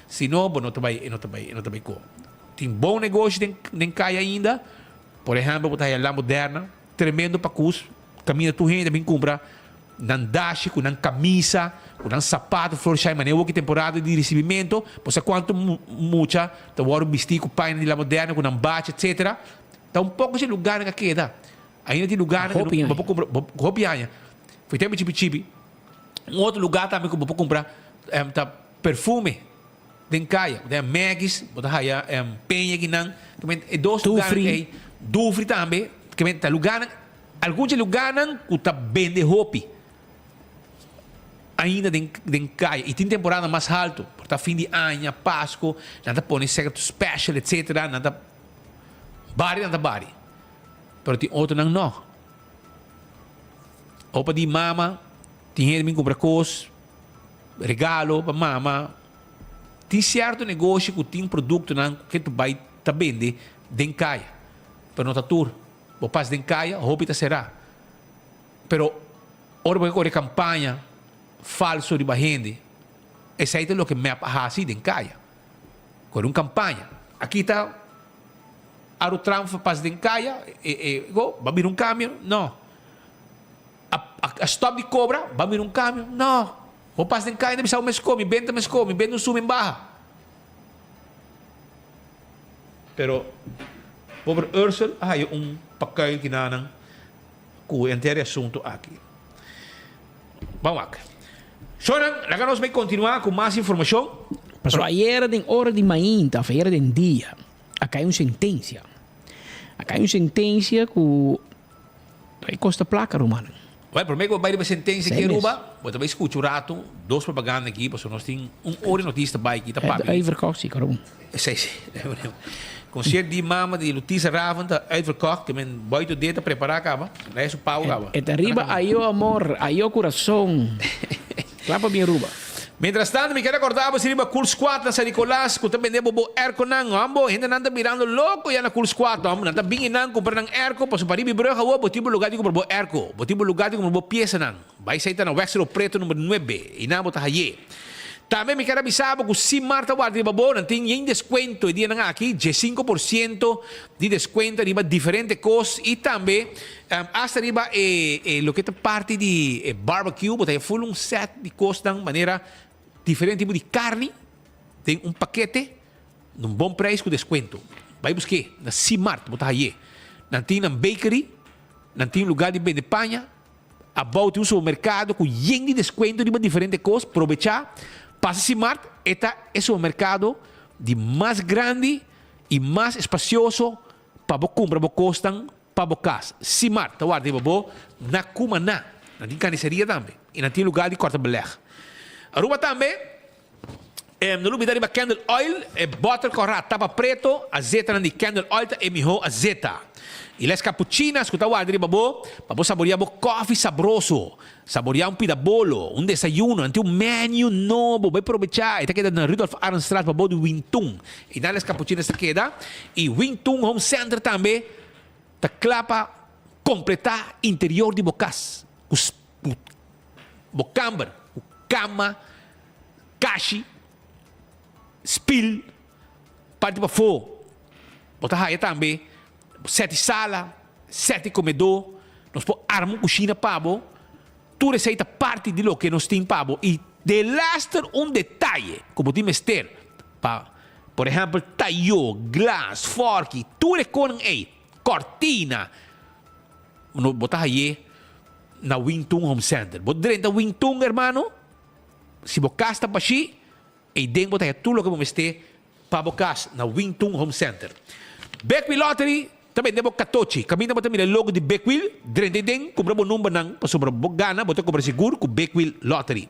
Si no bo no ta bai, e no ta bai, e no ta bai ko. Tin bon negoshi den kaya ainda, por ehèmpel bo ta haya La Moderna. Tremendo pakus, kaminda tur hende bin kumpra nan dashi ku nan kamisa, ku nan sapato Florsheim manera woki temporada di risibimento, bo sa kuantu mucha ta wòrdu bistí ku paña di La Moderna ku nan bachi etsetera. Ta un poko dje lugarnan a keda. Ainda tin lugarnan ku bo por kumpra hopi aña. Foi tempu chipi chipi. Un otro lugar tambe ku bo por kumpra ta perfume. Den kaya, bo ta haya Maggie's, bo ta haya Peña kinan, e dos lugarnan ei, Dufri tambe, ta lugarnan, algun dje lugarnan ku ta bende hopi ainda den den kaya i tin temporada mas haltu, por ta fin di aña, Pasko, nan ta pone sèkto special etsetera, nan ta bari nan ta bari, pero tin otronan no. Opa di mama, tin hende bin kumpra kos, regalo pa mama. Tin sierto negoshi ku tin produktonan ku ke bai ta bende den kaya, pero no ta tur. Bo pas den kaya, hopi ta será. Pero ora bo ke kore kampaña falso riba hende, esei ta loke mep a hasi den kaya. Kore un kampaña. Aki ta Arutrans pas den kaya, e e go, ba bira un kambio? No. A a stop di kobra, ba bira un kambio? No. Bo pas den kaya ta bisa bo mes komi, benta mes komi, benta un suma en baha. Pero pober Ursel a haya un pakuil kinanan ku henter e asuntu aki. Ban wak. Shonan, laga nos bai kontinuá ku mas informashon. Pasobra ayera den ora di mainta of ayera den dia a kai un sentensia. A kai un sentensia ku Ta e kosta plaka rumannan. Bai, prome ku bo bai riba sentensia aki Aruba, bo ta bai skucha un ratu dos propaganda aki, pasobra nos tin un ora di notis ta bai aki ta papia. Ei verkocht si, karon. Si, si. Concert di mama di Lutisa Raven ta uitverkocht, ke men boy to day ta prepara kaba, na e su pago kaba. E ta riba ayo amor, ayo curason. Kla pa bin Aruba. Mientras tanto mi kier recorda bo si riba Cool Squad na San Nicolas cu ta bende bo bo airconan hombo, hendenan ta birando loco ya na Cool Squad hombo, nan ta bin y nan cumpra nan airco pasobra pa riba y brug awo bo tin bo lugar di cumpra bo airco, bo tin bo lugar di cumpra bo piesanan. Bai saita na Wexero Preto number nuebe y nan bo ta haye. Tambe mi kier a bisa bo cu si mar ta warda riba bo, nan tin yen descuento e dianan aki, 15% di descuento riba diferente cos y tambe hasta riba e e loke ta parti di e barbecue, bo ta haya full un set di cosnan manera diferente tipo di carni den un pakete na un bon prijs cu descuento. Bai busque na Simart bo ta haye. Nan tin nan bakery, nan tin lugar di bende paña. Abou tin un supermerkado ku yen di deskuento riba diferente kos. Probechá, pasa Simart, e ta e supermerkado di mas grandi i mas espasioso pa bo kumpra bo kosnan pa bo kas. Simart ta warda riba bo na Cumaná. Nan tin karniseria tambe i nan tin lugar di kòrta belèg. Aruba tambe. No lubida riba candle oil, e boter kòrá tapa preto, azetanan di candle oil ta e mihó azeta. I les capuchinas ku ta warda riba bo pa bo saboreá bo kòfi sabroso, saboreá un pida bolo, un desayuno, nan tin un menu nobo, bai probechá, e ta keda na Rudolf Arendstraat pa bo di Wintun. I nan les capuchinas ta keda. I Wintun Home Center tambe ta kla pa kompletá interior di bo kas ku bo kamber, ku kama. Kashi, spil, parti pafó. Bo ta haya tambe sèt di sala, sèt di komedó. Nos por arma un kushina pa bo. Tur esei ta parti di loke nos tin pa bo. I delaster un detaye ku bo tin mester pa, por ehèmpel, tayó, glas, fòrki, tur e konan ei, kòrtina, bo ta hay'é na Wingtun Home Center. Bo drenta Wingtun, hermano. Si bo kas ta bashí, eiden bo ta haña tur loke bo mester pa bo kas na Wingtun Home Center. Big Wheel Lottery ta bende bo katochi. Kaminda bo ta mira e logo di Big Wheel, drenta eiden, kumpra bo numbernan pasobra bo gana bo ta kumpra sigur ku Big Wheel Lottery.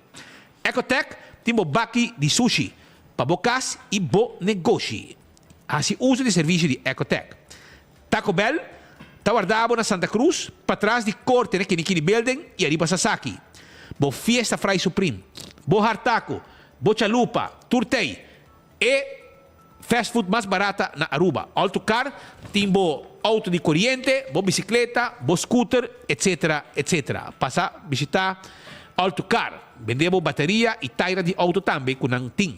Ecotech tin bo baki di sushi pa bo kas i bo negoshi. Hasi uso di servisio di Ecotech. Taco Bell ta warda bo na Santa Cruz, patras di Corte na Kinikini Building y ariba Sasaki. Bo Fiesta Fry Supreme, bo Hard Taco, bo Chalupa, tur tey. E fast food mas barata na Aruba. All to Car tin bo auto di coriente, bo bicicleta, bo scooter, etc. Etc. Pasa bishita All to Car. Bende bo bateria y taira di auto tambe cu nan tin.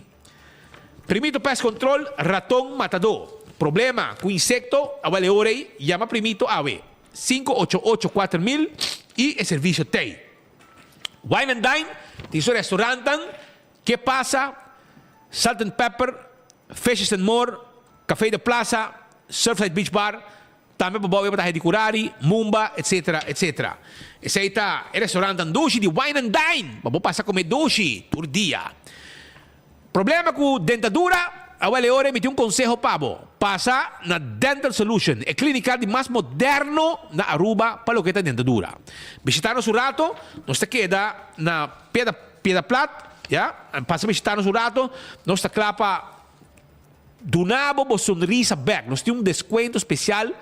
Primito Pest Control, raton matadó. Problema ku insekto, awel e ora ei, yama Primito awe, 588 4000 i e servisio t'ei. Wine and Dine tin su restaurantnan, Ke Pasa, Salt and Pepper, Fishes and More, Café de Plaza, Surfside Beach Bar, Tambe pa bou e batahe di Curari, Mumba, etc. Etc. Esei ta e restaurantnan dushi di Wine and Dine pa bo pasa come dushi tur dia. Problema cu dentadura? Awel e ora mi tin un conseho pa bo. Pasa na Dental Solution, e clinica di mas moderno na Aruba pa loke ta dentadura. Bishita nos un rato, nos ta keda na Piedra Piedra Plat, ya. Pasa bishita nos un rato, nos ta cla pa. Duna bo bo sonrisa bek. Nos tin un descuento special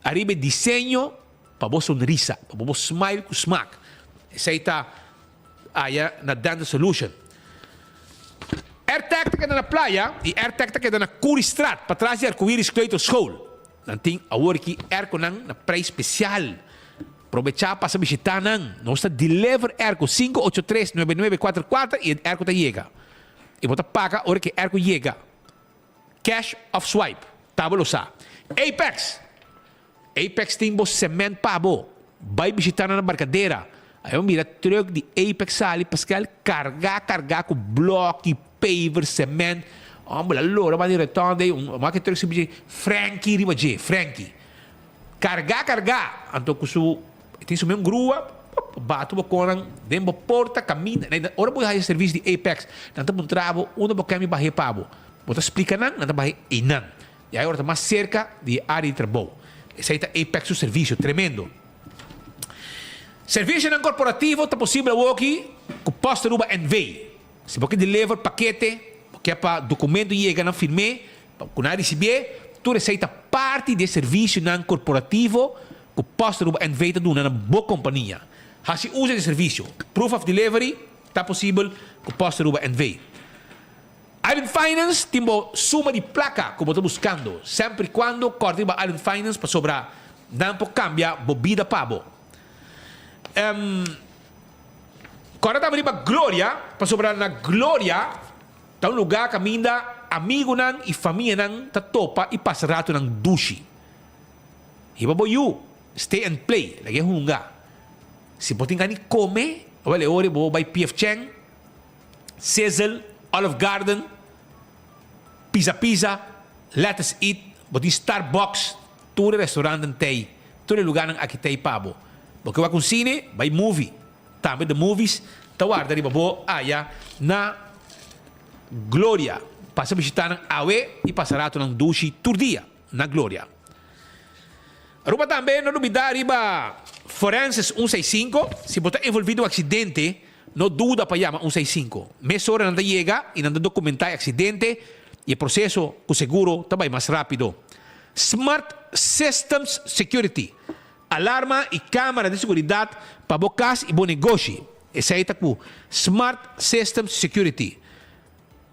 ariba e diseño pa bo sonrisa, pa bo bo smile cu smaak. Esey ta aya na Dental Solution. Airtec ta keda na Playa y Airtec ta keda na Curiestraat, patras di Arcoiris Kleuterschool. Nan tin awor aki airconan na prijs special. Probecha pasa bishita nan. Nos ta deliver airco 583 9944 y e airco ta yega. I bo ta paga ora ku e airco yega. Cash of swipe. Ta bo lo sa. Apex! Apex tin bo cement pa bo. Bai bishita nan na Barcadera. Ai bo mira truck di Apex sali paskel carga carga cu bloki, paver, cement. Homber la lora banda di rotonda ei. Un wak e truck si bichi Frankie riba dje. Frankie. Carga carga. Anto cu su E tin su mes grua, batu bo konan den bo porta kaminda. Ora bo haña servisio di Apex, nan ta puntra bo unda bo kèn mi bah'é pa bo. Bo ta splika nan, nan ta bah'é einan. I ai ora ta mas serka di e área di trabou. Esei ta Apex su servisio, tremendo. Servisionan korporativo ta posibel awoki ku Post Aruba NV. Si bo ke deliver pakete, bo ke pa dokumento yega nan firm'é, pa ku nan risibié. Tur esei ta parti di e servisionan korporativo ku Post Aruba NV ta duna na bo kompania. Hasi uso di e servisio. Proof of delivery ta posibel ku Post Aruba NV. Island Finance tin bo suma di plaka ku bo ta buskando. Semper i kuando kòrda riba Island Finance pasobra nan por kambia bo bida pa bo. Kòrda tambe riba Gloria pasobra na Gloria ta un lugá kaminda amigunan i famianan ta topa i pasa ratunan dushi. Hiba bo yu, stay and play, lag'é hunga. Si bo tin gana di kome, awel e ora bo bai PF Chang, Sizzle, Olive Garden, Pizza Pizza, Lettuce Eat, bo tin Starbucks, tur e restaurantnan t'ei, tur e lugánan aki t'ei pa bo. Bo ke wak un sine, bai movie. Tambe The Movies ta warda riba bo aya na Gloria. Pasa bishita nan awe i pasa ratonan dushi tur dia na Gloria. Aruba tambe no lubida riba Forenses un seis sinku, si bo ta envolvi den un aksidente no duda pa yama un seis sinku. Mesora nan ta yega i nan ta dokumenta e aksidente i e proseso ku seguro ta bai mas rapido. Smart Systems Security, alarma i kamera di seguridat pa bo kas i bo negoshi. Esei ta ku Smart Systems Security.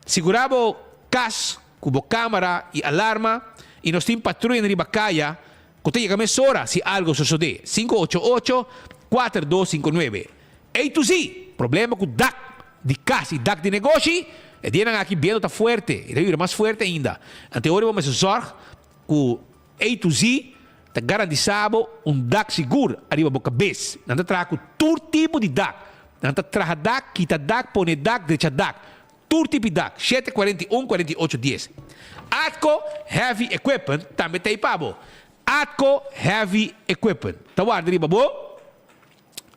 Sigurá bo kas ku bo kámara i alarma i nos tin patruyanan riba kaya ku ta yega mesora si algo sosodé. 588 4259 A to Z, Problema ku dak di kas i dak di negoshi? E dianan aki bientu ta fuerte i ta bira mas fuerte ainda. Anto e ora bo mester zòrg ku A to Z ta garantisá bo un dak sigur ariba bo kabes. Nan ta traha ku tur tipo di dak. Nan ta traha dak, kita dak, pone dak, drecha dak. Tur tipo di dak. 7 41 48 dies. Atco Heavy Equipment tambe ta ei pa bo. Atco Heavy Equipment ta warda riba bo.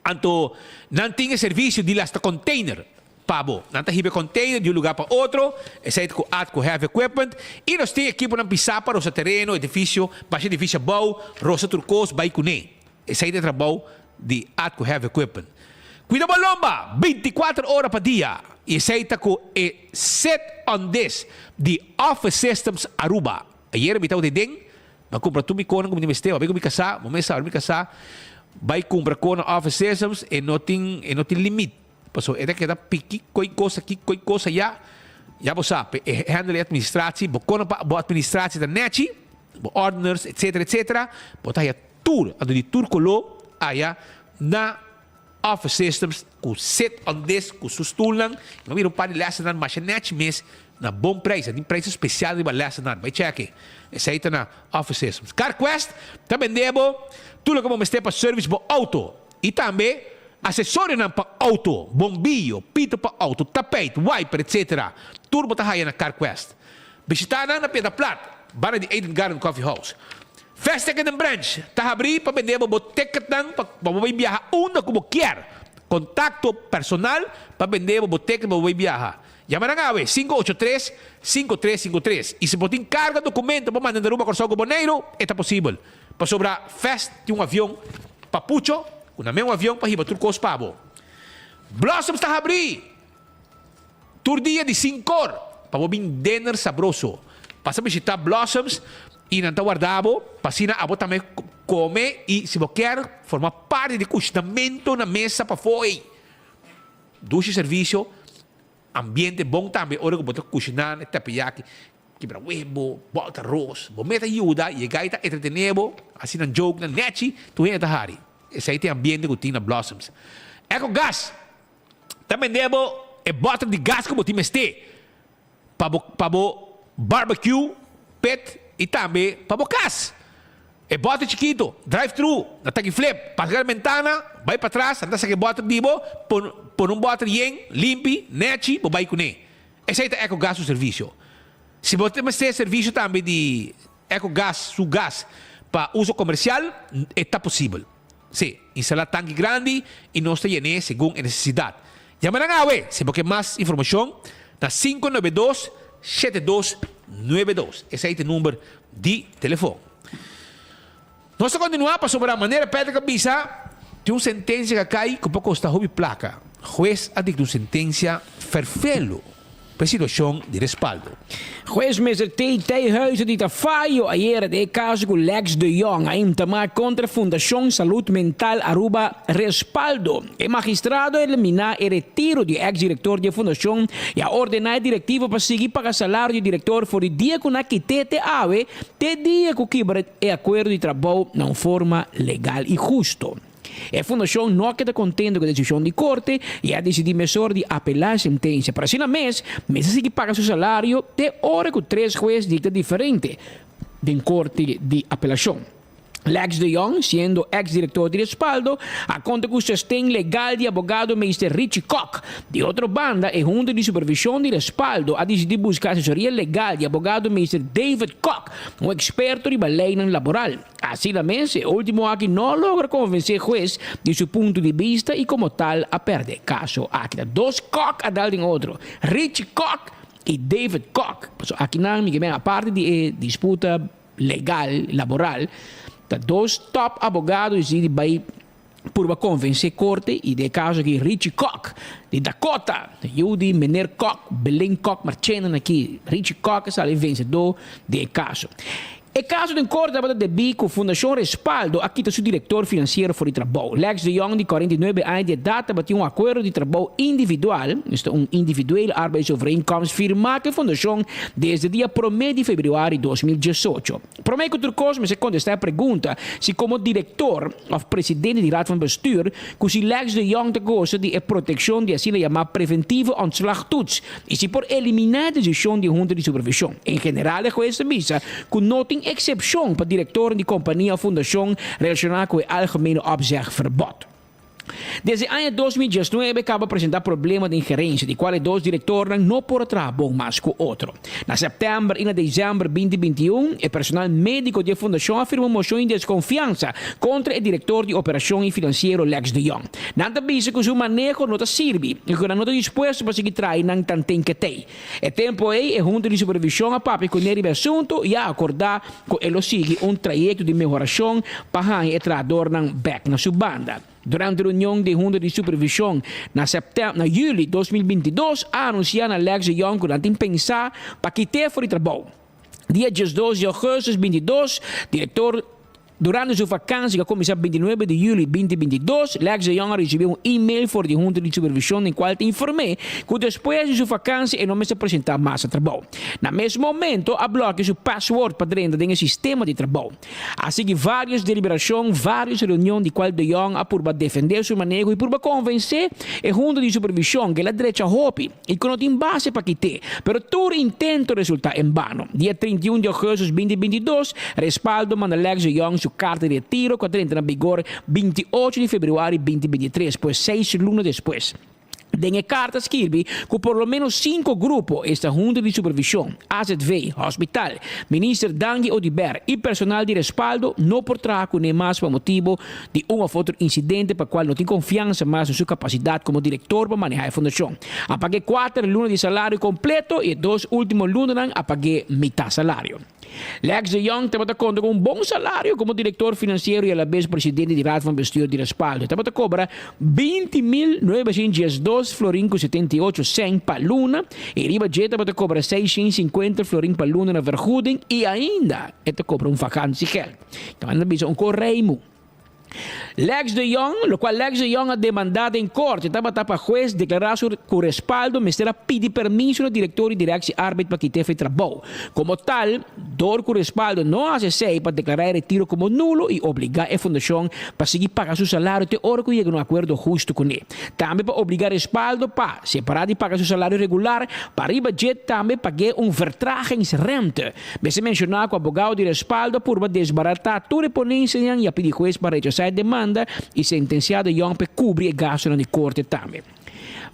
Anto nan tin e servisio di lasta container pa bo. Nan ta hiba e container di un lugar pa otro, esei ta ku Atco Heavy Equipment. I nos tin ekiponan pisá pa rosa tereno, edifisio, basha edifisio abou, rosa tur kos, bai kuné. Esei ta e trabou di Atco Heavy Equipment. Kuida bo lomba bintikuater ora pa dia i esei ta ku e Sit on This di Office Systems Aruba. Ayera mi tabata den Mi a kumpra tur mi konan ku mi tin mester, bai ku mi kasá, bo mes sa ora mi kasá bai kumpra kon na Office Systems e no tin e no tin limit, pasobra e ta keda piki koi kos aki koi kos aya, ya bo sa pe e handle e administratie, bo konan pa bo administratie ta nechi, bo ordeners etcetera etcetera, bo ta haya tur, anto di tur koló aya na Office Systems ku sit on this ku su stulnan, i bo mira un par di lèsennan masha nèchi mes na bon preis, a tin preis spesial riba lèsennan, bai chèk'e, esei ta na Office Systems. CarQuest ta bende bo tur loke bo mester pa service bo outo i tambe asesorionan pa outo, bombiyo, pito pa outo, tapijt, wiper etc. Tur bo ta haya na CarQuest. Bishita nan na Piedra Plat, banda di Eden Garden Coffee House. Fast Ticket and Branch ta habrí pa bende bo bo ticketnan pa bo bai biaha unda ku bo kier. Kontakto personal pa bende bo bo ticket pa bo bai biaha. Yama nan awe, 583 5353. I si bo tin karga dokumento pa manda na Aruba, Kòrsou ku Boneiru, e ta posibel. Pasobra Fast tin un avion pa pucho ku nan men un avion pa hiba tur kos pa bo. Blossoms ta habrí! Tur dia di sinkor pa bo bin dinner sabroso. Pasa bishita Blossoms y nan ta warda bo pa asina abo tambe come y si bo kier forma parti di cushinamento na mesa pafo ey. Dushi servicio, ambiente bon tambe ora cu bo ta cushina na e teppanyaki, kibra webo, bolta ros. Bo meta yuda y e guy ta entretene bo, haci nan joke nan nechi, tur hende ta hari. Esey ta e ambiente cu tin na Blossoms. Ecogas! Ta bende bo e bòter di gas ku bo tin mester pa bo pa bo barbecue pit i tambe pa bo kas. E bòter chikitu, drive thru, na taki flip, pasa keda bentana, bai patras, nan ta saka e bòter di bo, pon pone un bòter yen, limpi, nèchi, bo bai kuné. Esei ta Ecogas su servisio. Si bo tin mester servisio tambe di Ecogas su gas pa uso komersial, e ta posibel. Sí, instalá tanki grandi i nos ta yen'é segun e nesesidat. Yama nan awe si bo ke mas informashon na 592 7292. Esei ta e number di telefon. Nos ta kontinuá pasobra manera Patrick a bisa tin un sentensia ku a kai ku por kosta hopi plaka. Hues a dikta un sentensia ferfelu. Pa e situashon di respaldo. Hues Mester T. Tijhuizen di ta fayo ayera den e kaso ku Lex de Jong a intamá kontra Fundashon Salud Mental Aruba Respaldo. E magistrado a eliminá e retiro di e eks direktor di e fundashon i a ordená e direktivo pa sigui paga salario di e direktor for di dia ku nan kit'é te awe te dia ku kibra e akuerdo di trabou na un forma legal i husto. E fundashon no a keda kontento ku e desishon di korte i a disidí mesora di apelá e sentensia. Pero asina mes, mester sigui paga su salario te ora ku tres hues dikta diferente den korte di apelashon. Lex de Jong, siendo eks direktor di Respaldo, a konta ku sosten legal di abogado meester Richie Kok. Di otro banda, e Hunta di Supervishon di Respaldo a disidí buska asesoria legal di abogado meester David Kok, un eksperto riba leinan laboral. Asina mes, e ultimo aki no a logra konvensé hues di su punto di bista i komo tal a pèrdè e kaso aki. Ta dos Kok a dal den otro, Richie Kok i David Kok. Pasobra akinan mi ke men aparte di e disputa legal, laboral, ta dos top abogado di di bai purba konvensé korte i den e kaso aki Richie Kok di Dakota, yu di meneer Kok, Belén Kok Marchena aki, Richie Kok a sali vensedó den e kaso. E kaso den korte tabata debí ku Fundashon Respaldo a kita su direktor finansiero for di trabou. Lex de Jong di 49 aña di edat tabatin un akuerdo di trabou individual, esta un individuele arbeidsovereenkomst, firmá ku e fundashon desde dia promé di febrüari 2018. Promé ku tur kos mester kontestá e pregunta si komo direktor òf presidente di Raad van Bestuur ku si Lex de Jong ta gosa di e protekshon di asina yamá preventieve ontslagtoets i si por eliminá e desishon di hunta di supervishon. En general e hues ta bisa ku no tin eksepshon pa direktornan di kompania òf fundashon relashoná ku e algemene opzegverbod. Desde aña 2019 kaba presentá problema den gerensia di kual e dos direktornan no por a traha bon mas ku otro. Na sèptèmber i na desèmber 2021 e personal médiko di e fundashon a firma un moshon di deskonfiansa kontra e direktor di operashon i finansiero Lex de Jong. Nan ta bisa ku su maneho no ta sirbi i ku nan no ta dispuesto pa sigui traha nan tanten ketei. E tempu ei e hunta di supervishon a papia kuné riba e asuntu i a akordá ku e lo sigui un trayekto di mehorashon pa haña e trahadornan bèk na su banda. Durante reunion di e hunta di supervishon na sèptèm na yüli 2022 a anunsiá na Lex de Jong ku nan tin pensá pa kit'é for di trabou. Dia 12 di ougùstùs 22, direktor Durante su vakansi ku a kuminsá 29 di yüli 2022, Lex de Jong a risibí un e-mail for di Hunta di Supervishon den kual ta inform'é ku despues di su vakansi e no mester presentá mas na trabou. Na mes momento a blòkia su password pa drenta den e sistema di trabou. A sigui vários deliberashon, vários reunion di kual De Jong a purba defendé su maneho i purba konvensé e Hunta di Supervishon ku el a drecha hopi i ku no tin base pa kit'é. Pero tur intento resultá en bano. Dia 31 di ougùstùs 2022, Respaldo manda Lex de Jong su karta di retiro ku a drenta na bigor 28 di febrüari 2023, pues seis luna despues. Den e karta skirbi ku por lo ménos sinku grupo, esta Hunta di Supervishon, AZV, Hospital, Minister Dangui Oduber i personal di Respaldo no por traha kuné mas pa motibu di un òf otro insidente pa kual no tin konfiansa mas den su kapasidat komo direktor pa manehá e fundashon. A pag'é kuater luna di salario kompleto i e dos último lunanan a pag'é mitá salario. Lex de Jong tabata konta ku un bon salario komo direktor finansiero i alabes presidente di Raad van Bestuur di Respaldo. E tabata kobra 20.912 florin ku 78 sènt pa luna i riba dje tabata kobra 650 florin pa luna na vergoeding i ainda e ta kobra un vakantiegeld. Nan ta bisa un koreimu. Lex de Jong, lokual Lex de Jong a demandá den korte tabata pa hues deklará su ku respaldo mester a pidi permiso na direktor di Directie Arbeid pa kit'é fe trabou. Komo tal, dor ku respaldo no a hasi esei pa deklará e retiro komo nulo i obligá e fundashon pa sigui paga su salario te ora ku yega na un akuerdo hustu kuné. Tambe pa obligá respaldo pa, separá di paga su salario regular, pa riba dje tambe pag'é un vertragingsrente. Mester menshoná ku abogado di respaldo a purba desbaratá tur e ponensianan i a pidi hues pa rechasá e demanda i sentensiá De Jong pa e kubri e gastunan di korte tambe.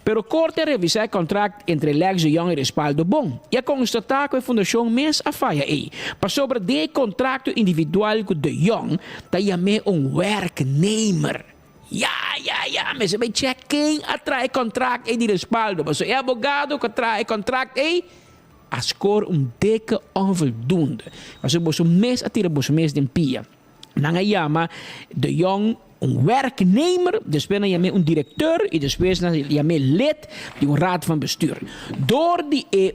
Pero korte a revisá e kontrakt entre Lex De Jong i Respaldo bon i a konstatá ku e fundashon mes a faya ei, pasobra den e kontrakto individual ku De Jong ta yam'é un werknemer. Ya, ya, ya, mester bai chèk ken a traha e kontrakt ei di Respaldo, pasobra e abogado ku a traha e kontrakt ei, A score un dikke onvoldoende. Pasobra boso mes a tira boso mes den pia. Nan a yama De Jong. Un werknemer, despues nan yam'é un directeur y despues nan yam'é lid di un raad van bestuur. Door di e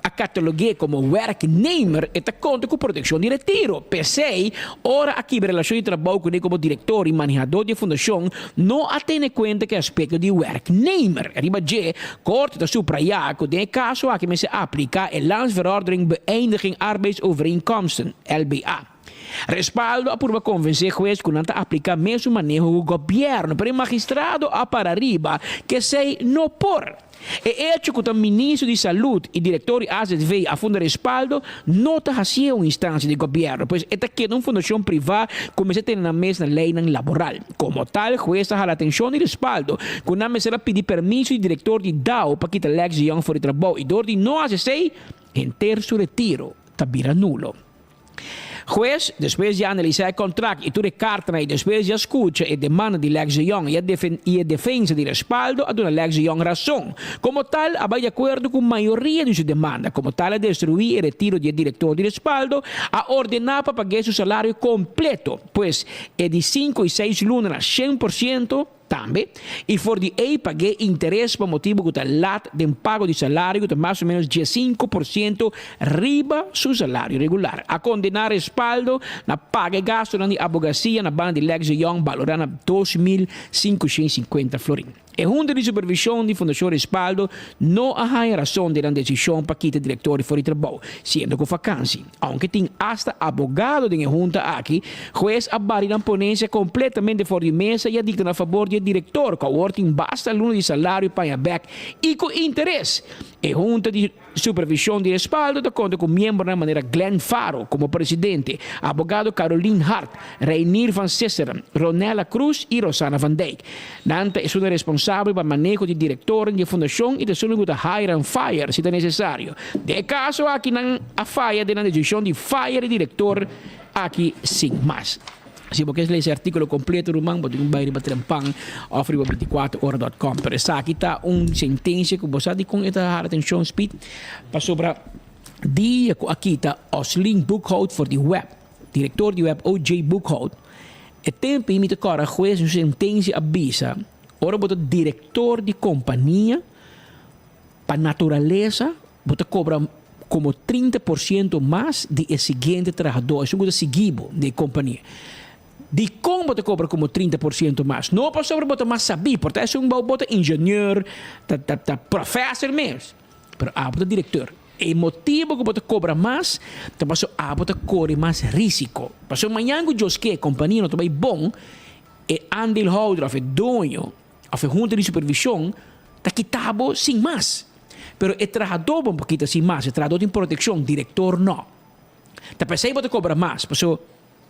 a catalogu'é como werknemer e ta conta cu proteccion di retiro. P'esey, ora a kibra relacion di trabou cuné como director y manehador di e fundacion, no a tene cuenta cu e aspecto di werknemer. Riba dje, Corte ta subraya cu den e caso aki mester aplica e Landsverordening Beëindiging Arbeidsovereenkomsten, LBA. Respaldo a purba konvensé hues ku nan ta apliká mesun maneho ku gobièrnu, pero e magistrado a para riba ku esei no por. E echo ku ta ministro di Salud i direktor di AZV a funda Respaldo no ta hasié un instansia di gobièrnu, pues e ta keda un fundashon privá ku mester tene nan mes na leinan laboral. Komo tal, hues a hala atenshon di Respaldo ku nan mester a pidi permiso di direktor di dao pa kita Lex de Jong for di trabou i dor di no hasi esei, henter su retiro ta bira nulo. Hues, despues di a analisá e kontrakt i tur e kartanan i despues di a skucha e demanda di Lex de Jong i a i e defensa di Respaldo a duna Lex de Jong rason. Komo tal, a bai di akuerdo ku mayoria di su demanda. Komo tal a destruí e retiro di e direktor di Respaldo, a ordená pa pag'é su salario kompleto, pues e di sinku i seis luna na 100%, Tambe, i for di ei pag'é interes pa motibu ku ta lat den pago di salario ku ta mas o ménos 15% riba su salario regular. A kondená Respaldo na paga e gastunan di abogasia na banda di Lex de Jong balorá na 2550 florin. E hunta di supervishon di Fundashon Respaldo no a haña rason den nan desishon pa kita direktor for di trabou, siendo ku fakansi. Aunke tin asta abogado den e hunta aki, hues a bari nan ponencia completamente for di mesa y a dicta na fabor di e director cu awor tin basta luna di salario paña bek y cu interes. E hunta di supervision di Respaldo ta conta cu miembronan manera Glenn Faro como presidente, abogado Caroline Hart, Reinier van Sisseren, Ronella Cruz y Rosana van Dijk. Nan ta esunnan responsabel pa maneho di direktornan di e fundashon i ta esunnan ku ta hire and fire si ta nesesario. Den e kaso aki nan a faya den nan desishon di fire e direktor aki sin mas. Si bo kier lesa e artíkulo kompleto ruman bo tin ku bai riba Trempan òf riba 24 ora dòt kòm. Pero esaki ta un sentensia ku bo sa dikon e ta hala atenshon Speed? Pasobra dia ku a kita Oslin Boekhout for di web, Direktor di web OJ Boekhout, E tempu ei mi ta kòrda hues su sentensia a bisa, ora bo ta direktor di kompania, pa naturalesa bo ta kobra komo 30% mas di e siguiente trahadó, esun ku ta sigui bo den e kompania. Dikon bo ta kobra komo 30% mas? No pasobra bo ta mas sabí, por ta esun bo ta ingenieur, ta ta professor mes, pero abo ta direktor. E motibu ku bo ta kobra mas ta paso abo ta kore mas risiko. Paso mañan ku Dios ke e kompania no ta bai bon, e aandeelhouder òf e doño òf e hunta di supervishon ta kita bo sin mas. Pero e trahadó bo por kita sin mas, e trahadó tin protekshon, direktor no. Ta p'esei bo ta kobra mas, paso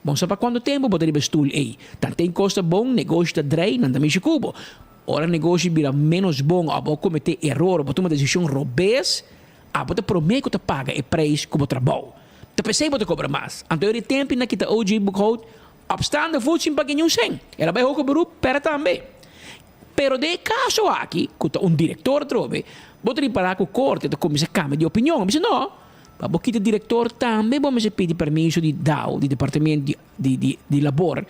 bo no sa pa kuantu tempu bo ta riba e stul ei. Tanten kos ta bon, negoshi ta drei, nan ta mishi ku bo. Ora negoshi bira ménos bon òf bo kometé eror òf bo tuma desishon robes, Abo ta promé ku ta paga e preis ku bo trabou. Ta p'esei bo ta kobra mas. Anto e tempu nan kita OJ Boekhout op staande voet sin paga niun sen. El a bai hoger beroep, pèrdè tambe. Pero den e kaso aki, ku ta un direktor atrobe, bo ta ripará ku korte ta kuminsá kambia di opinion. A bisa no, pa bo kita direktor tambe bo mester pidi permiso di dao, di departamento di labor.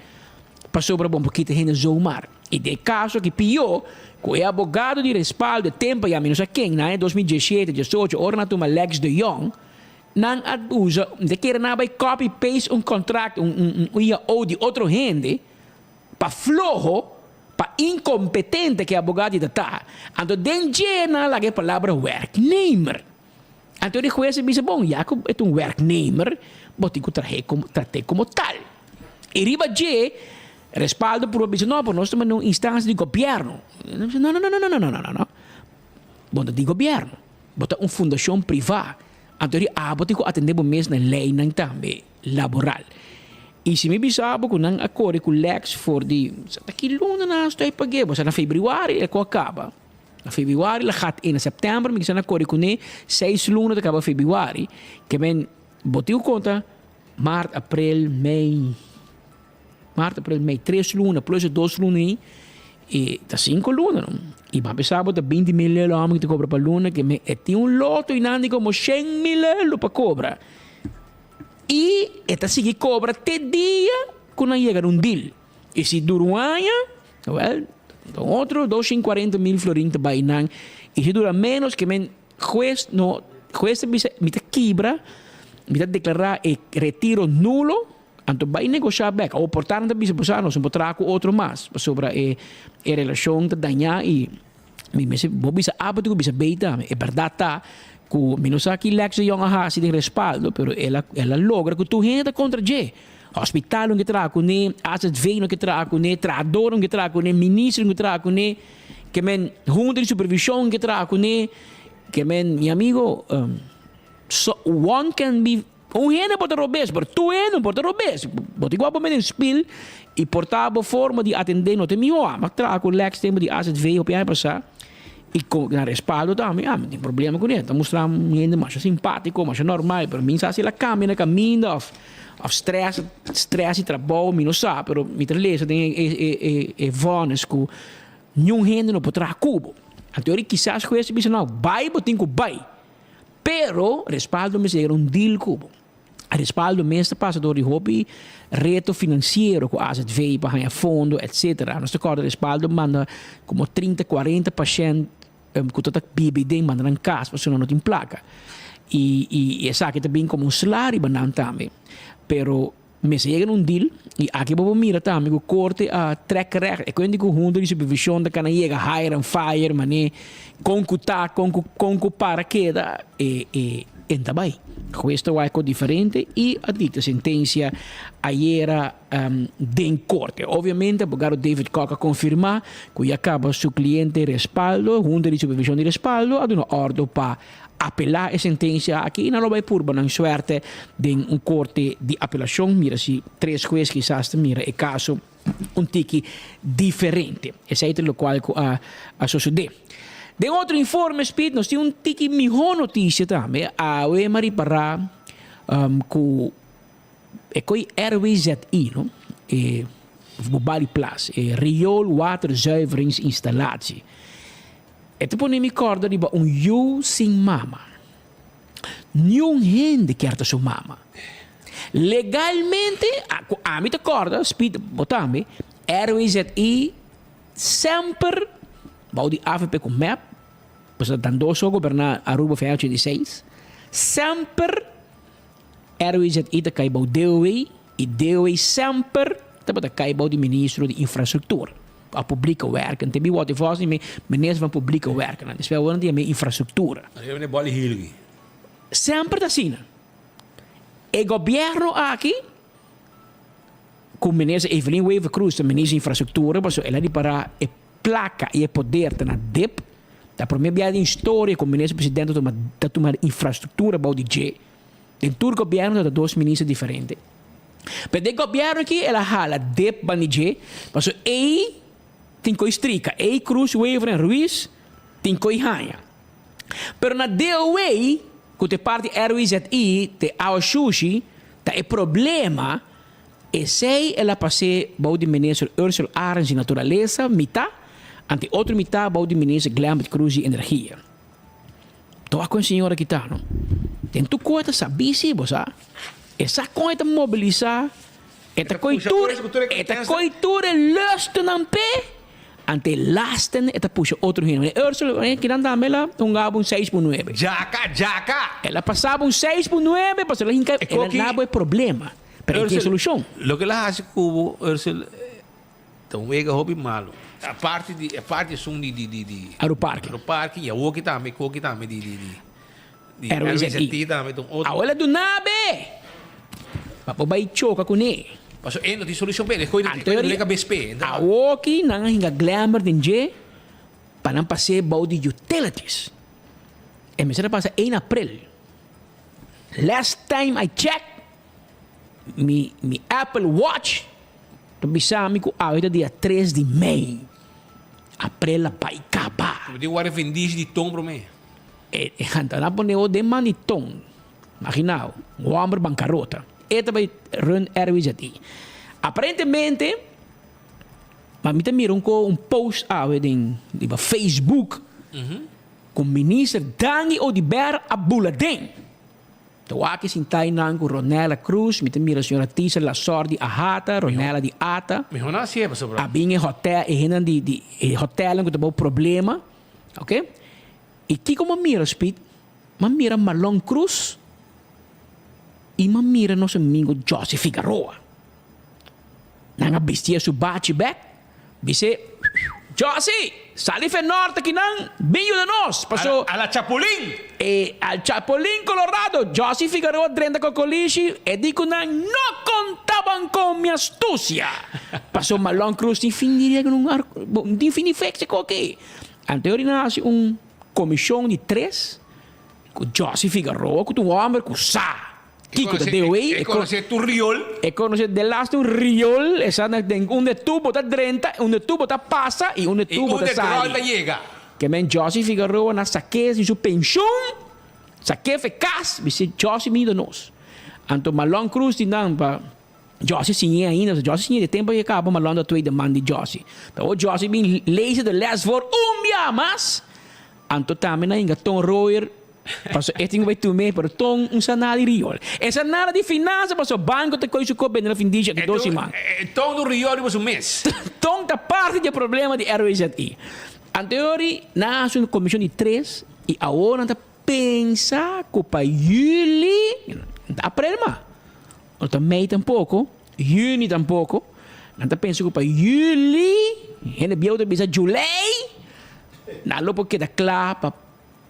Pasobra bo por kita hende zomaar. I den e kaso aki pió, ku e abogado di respaldo e tempu ya mi no sa ken, na aña 2017, 18, ora nan a tuma Lex de Jong, nan a usa, mi ta kere nan a bai copy paste un contract, un un un IAO di otro hende, pa floho, pa incompetente ku e abogado di ta ta. Anto den dje nan a laga e palabra werknemer. Anto di hues a bisa, Bon, ya ku e ta un werknemer, bo tin ku trah'é komo, trat'é komo tal. I riba dje, respaldo puru a bisa, No, pero nos ta manda un instansia di gobièrnu. Nan a bisa, No, no, no, no, no, no, no, no, no. Bo no ta di gobièrnu. Bo ta un fundashon privá. Anto di abo tin ku atendé bo mes na leinan tambe laboral. I si mi bisa bo ku nan a kore ku Lex for di, sa ta ki luna nan a stoi pag'é bo? Sa na febrüari e ku a kaba. Na febrüari la gat in, na sèptèmber mi kisa na kore kuné seis luna ta kaba febrüari, ke men bo tin ku konta mart, aprel, mei, mart, aprel, mei, tres luna plus e dos luna ei e ta sinku luna no. I bo a bisa bo ta 20 mil lelo amo ki ta kobra pa luna ke men e tin un loto einan di komo shen mil lelo pa kobra i e ta sigui kobra te dia ku nan yega na un deal. I si dura un aña, wel, ta un otro 240 mil florin ta bai nan. I si dura menos ke men hues no, hues ta bisa mi ta kibra, mi ta deklará e retiro nulo, anto bai negoshá bèk. Awor por ta nan ta bisa bo sa nos no por traha ku otro mas, pasobra e e relashon ta dañá i mi mester bo bisa A bo tin ku bisa B tambe. E bèrdat ta ku mi no sa ki Lex de Jong a hasi den respaldo, pero el a el a logra ku tur hende ta kontra dje. Hospital no ke traha kuné, AZV no ke traha kuné, trahador no ke traha kuné, minister no ke traha kuné, ke men hunta di supervishon ke traha kuné, ke men mi amigo so one can be un hende por ta robes pero tur hende no por ta robes. Bo tin ku wak bo mete den spil i por ta bo forma di atendé no ta mihó. Ami a traha ku Lex tempu di AZV hopi aña pasá i ku nan respaldo tambe ami no tin problema kuné. Ta mustra un hende masha simpátiko, masha normal pero mi sa si el a kambia na kaminda òf Of stress, stress di trabou, mi no sa, pero mi ta lesa den e e e e vonnis ku niun hende no por traha ku bo. Anto ora kisas hues ta bisa no, bai bo tin ku bai. Pero respaldo mester yega na un deal ku bo. Respaldo mes ta pasa dor di hopi reto finansiero ku AZV pa haña fondo etcetera. Nos ta kòrda respaldo manda komo trinta, kuarenta pashènt ku ta ta bibi den manda nan kas pasobra nan no tin plaka i i esaki ta bin komo un sla riba nan tambe pero mester yega na un deal i aki bo por mira tambe ku korte a trek recht e kuenta ku hunta di supervishon ta kana yega hire and fire mane kon ku ta kon ku kon ku para keda e e e ta bai hues ta wak diferente i a dikta sentensia ayera Den korte. Obviamente abogado David Kok a konfirmá ku ya kaba su kliente Respaldo, Hunta di Supervishon di Respaldo, a duna òrdu pa apelá e sentensia aki i nan lo bai purba nan suerte den un korte di apelashon, mira si tres hues kisas ta mira e kaso un tiki diferente. Esei ta lokual ku a sosodé. Den otro informe, Speed, nos tin un tiki mihó notisia tambe. Awe mi a ripará ku. E koe RWZI, no? E Bobali Plas, e rioolwaterzuiveringsinstallatie. E ta pone mi kòrda riba un yu sin mama. Niun hende kier ta su mama. Legalmente, ku ami ta kòrda, Speed, bo tambe, RWZI semper bou di avp ku mep, pasobra dan dos so a goberná Aruba for aña 86, semper RWZI ta kai bou DOW i DOW semper tabata kai bou di Ministro di Infrastruktura of Publieke Werken. Te mi wòrdu vòs di mi Minister van Publieke Werken. Despues awor nan ta yama Infrastruktura. Semper ta asina. E gobièrnu aki ku Minister Evelyn Wever-Croes ta Minister di Infrastruktura pasobra el a ripará e plaka i e poder ta na dip. Ta promé bia den historia ku minister presidente ta tuma ta tuma infrastruktura bou di dje. Den tur gobièrnu ta dos minister diferente. Pero den gobièrnu aki el a hala dip ban di dje pasobra ei tin koi strika, ei Cruz, Wever en Ruiz tin koi haña. Pero na DOW ku ta e parti RWZI te awa shushi ta e problema Esei el a pas'é bou di minister Ursula Arends di Naturalesa, mitá, ante otro mitá bou di minister Glenbert Croes di Energia. Toa ku e señora aki ta, no? Den tur koe ta sabí sí, bo sa. E sa kon e ta mobilisá, e ta koi tur, e ta koi tur e lustunan p'e, ante e lasten e ta pusha otro hende. Meneer Ursula, meneer kinan tambe el a hungaba un seis pun nuebe. Djaka, djaka! El a pasaba un seis pun nuebe pasobra el a hinka, el a nabo e problema. Pero e tin solucion. Loke el a haci cu bo, Ursel, ta un wega hopi malo. Aparte di, aparte esun di, di, di, di. Aeroparke. Aeroparke y awoki tambe, koki tambe di, di, di, di RWZI. RWZI tambe ta un otro. Awor el a duna be! Pa bo bay choca cune. Paso e no tin solucion p'e, e koe e koe dole cabes p'e. Awoki nan a hinga Glenbert den dje pa nan pas'é bou di utilities. E mester a pasa ein april. Last time I check, Mi mi Apple Watch ta bisa mi ku awe ta dia tres di mei. Aprel a bai kaba. Bo tin wak vendishi di ton prome. E e nan a pone bo den man di ton. Imagina bo, un homber bankarota. E ta bai run RWZI. Aparentemente, ma mi ta mira un ko un post awe den riba Facebook ku minister Dangui Oduber a bula den. Ta wak e sintá einan ku Ronella Cruz, mi ta mira señora Tisa Lasor di Ahata, Ronella di Ata. Mihó nan hasié pasobra. A bin e hotel, e hendenan di di e hotelnan ku ta bou problema, ok. I kiko mi a mira Speed? Mi a mira Marlon Cruz i mi a mira nos amigo Jossy Figaroa. Nan a bistié su bachi bek, bis'é, Jossy, sali fe norte kinan, bin yuda nos, paso. A la Chapulín! E al Chapulín Colorado, Jossy Figaroa drenta kokolishi, e di ku nan no kontaban kon mi astusia! Paso Marlon Cruz tin fin di regla un ar, tin fin di fekse koki. Anterior nan a hasi un komishon di tres ku Jossy Figaroa ku ta un hòmber ku sa kiko ta DOA. E konosé tur riol. E konosé delaste un riol, e sa na den unda e tubo ta drenta, unda e tubo ta pasa i unda e tubo ta sali. I unda e dròl ta yega. Ke men Jossy Figaroa na sak'é di su penshon, sak'é fe kas, bis'é Jossy bini do nos. Anto Marlon Cruz di nan pa. Jossy siñ'é ainda, pasobra Jossy siñ'é di tempu ke kaba Marlon ta tweede man di Jossy. Pero ora Jossy bin lees de les voor un bia mas, anto tambe nan hinga Ton Royer, pasobra e tin ku bai tum'é, pero Ton un sa nada di riol. E sa nada di finansa pasobra banko ta koy su kop bende na fin di aki dos siman. Ton un riol riba su mes. Ton ta parti di e problema di RWZI. Anteori nan a hasi un komishon di tres i awor nan ta pensa ku pa yuli, no ta aprel mas. No ta mei tampoco, juni tampoco. Nan ta pensa cu pa juli, hende bieu ta bisa julei, nan lo por keda cla pa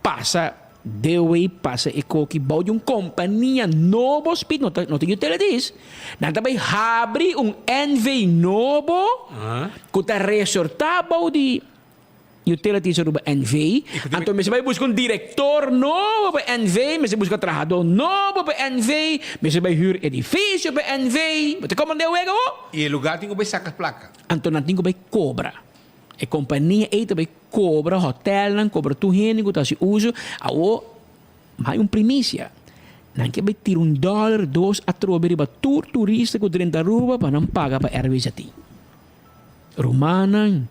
pasa dewey, pasa e koki bou di un compania nobo, speed, no ta, no ta utilities. Nan ta bay habri un NV nobo cu ta resorta bou di Utilities Aruba NV. Anto mester bai buska un director nobo pa NV, mester buska trahador nobo pa NV, mester bai huur edificio pa NV. Bo ta komprende wega ho? I e lugar tin ku bai saka plaka. Anto nan tin ku bai kobra. E kompania ei ta bai kobra hotelnan, kobra tur hende ku ta hasi uso. Awor, mai un primisia. Nan ke bai tira un dòler, dos atrobe riba tur turista ku drenta Aruba pa nan paga pa RWZI. Rumannan,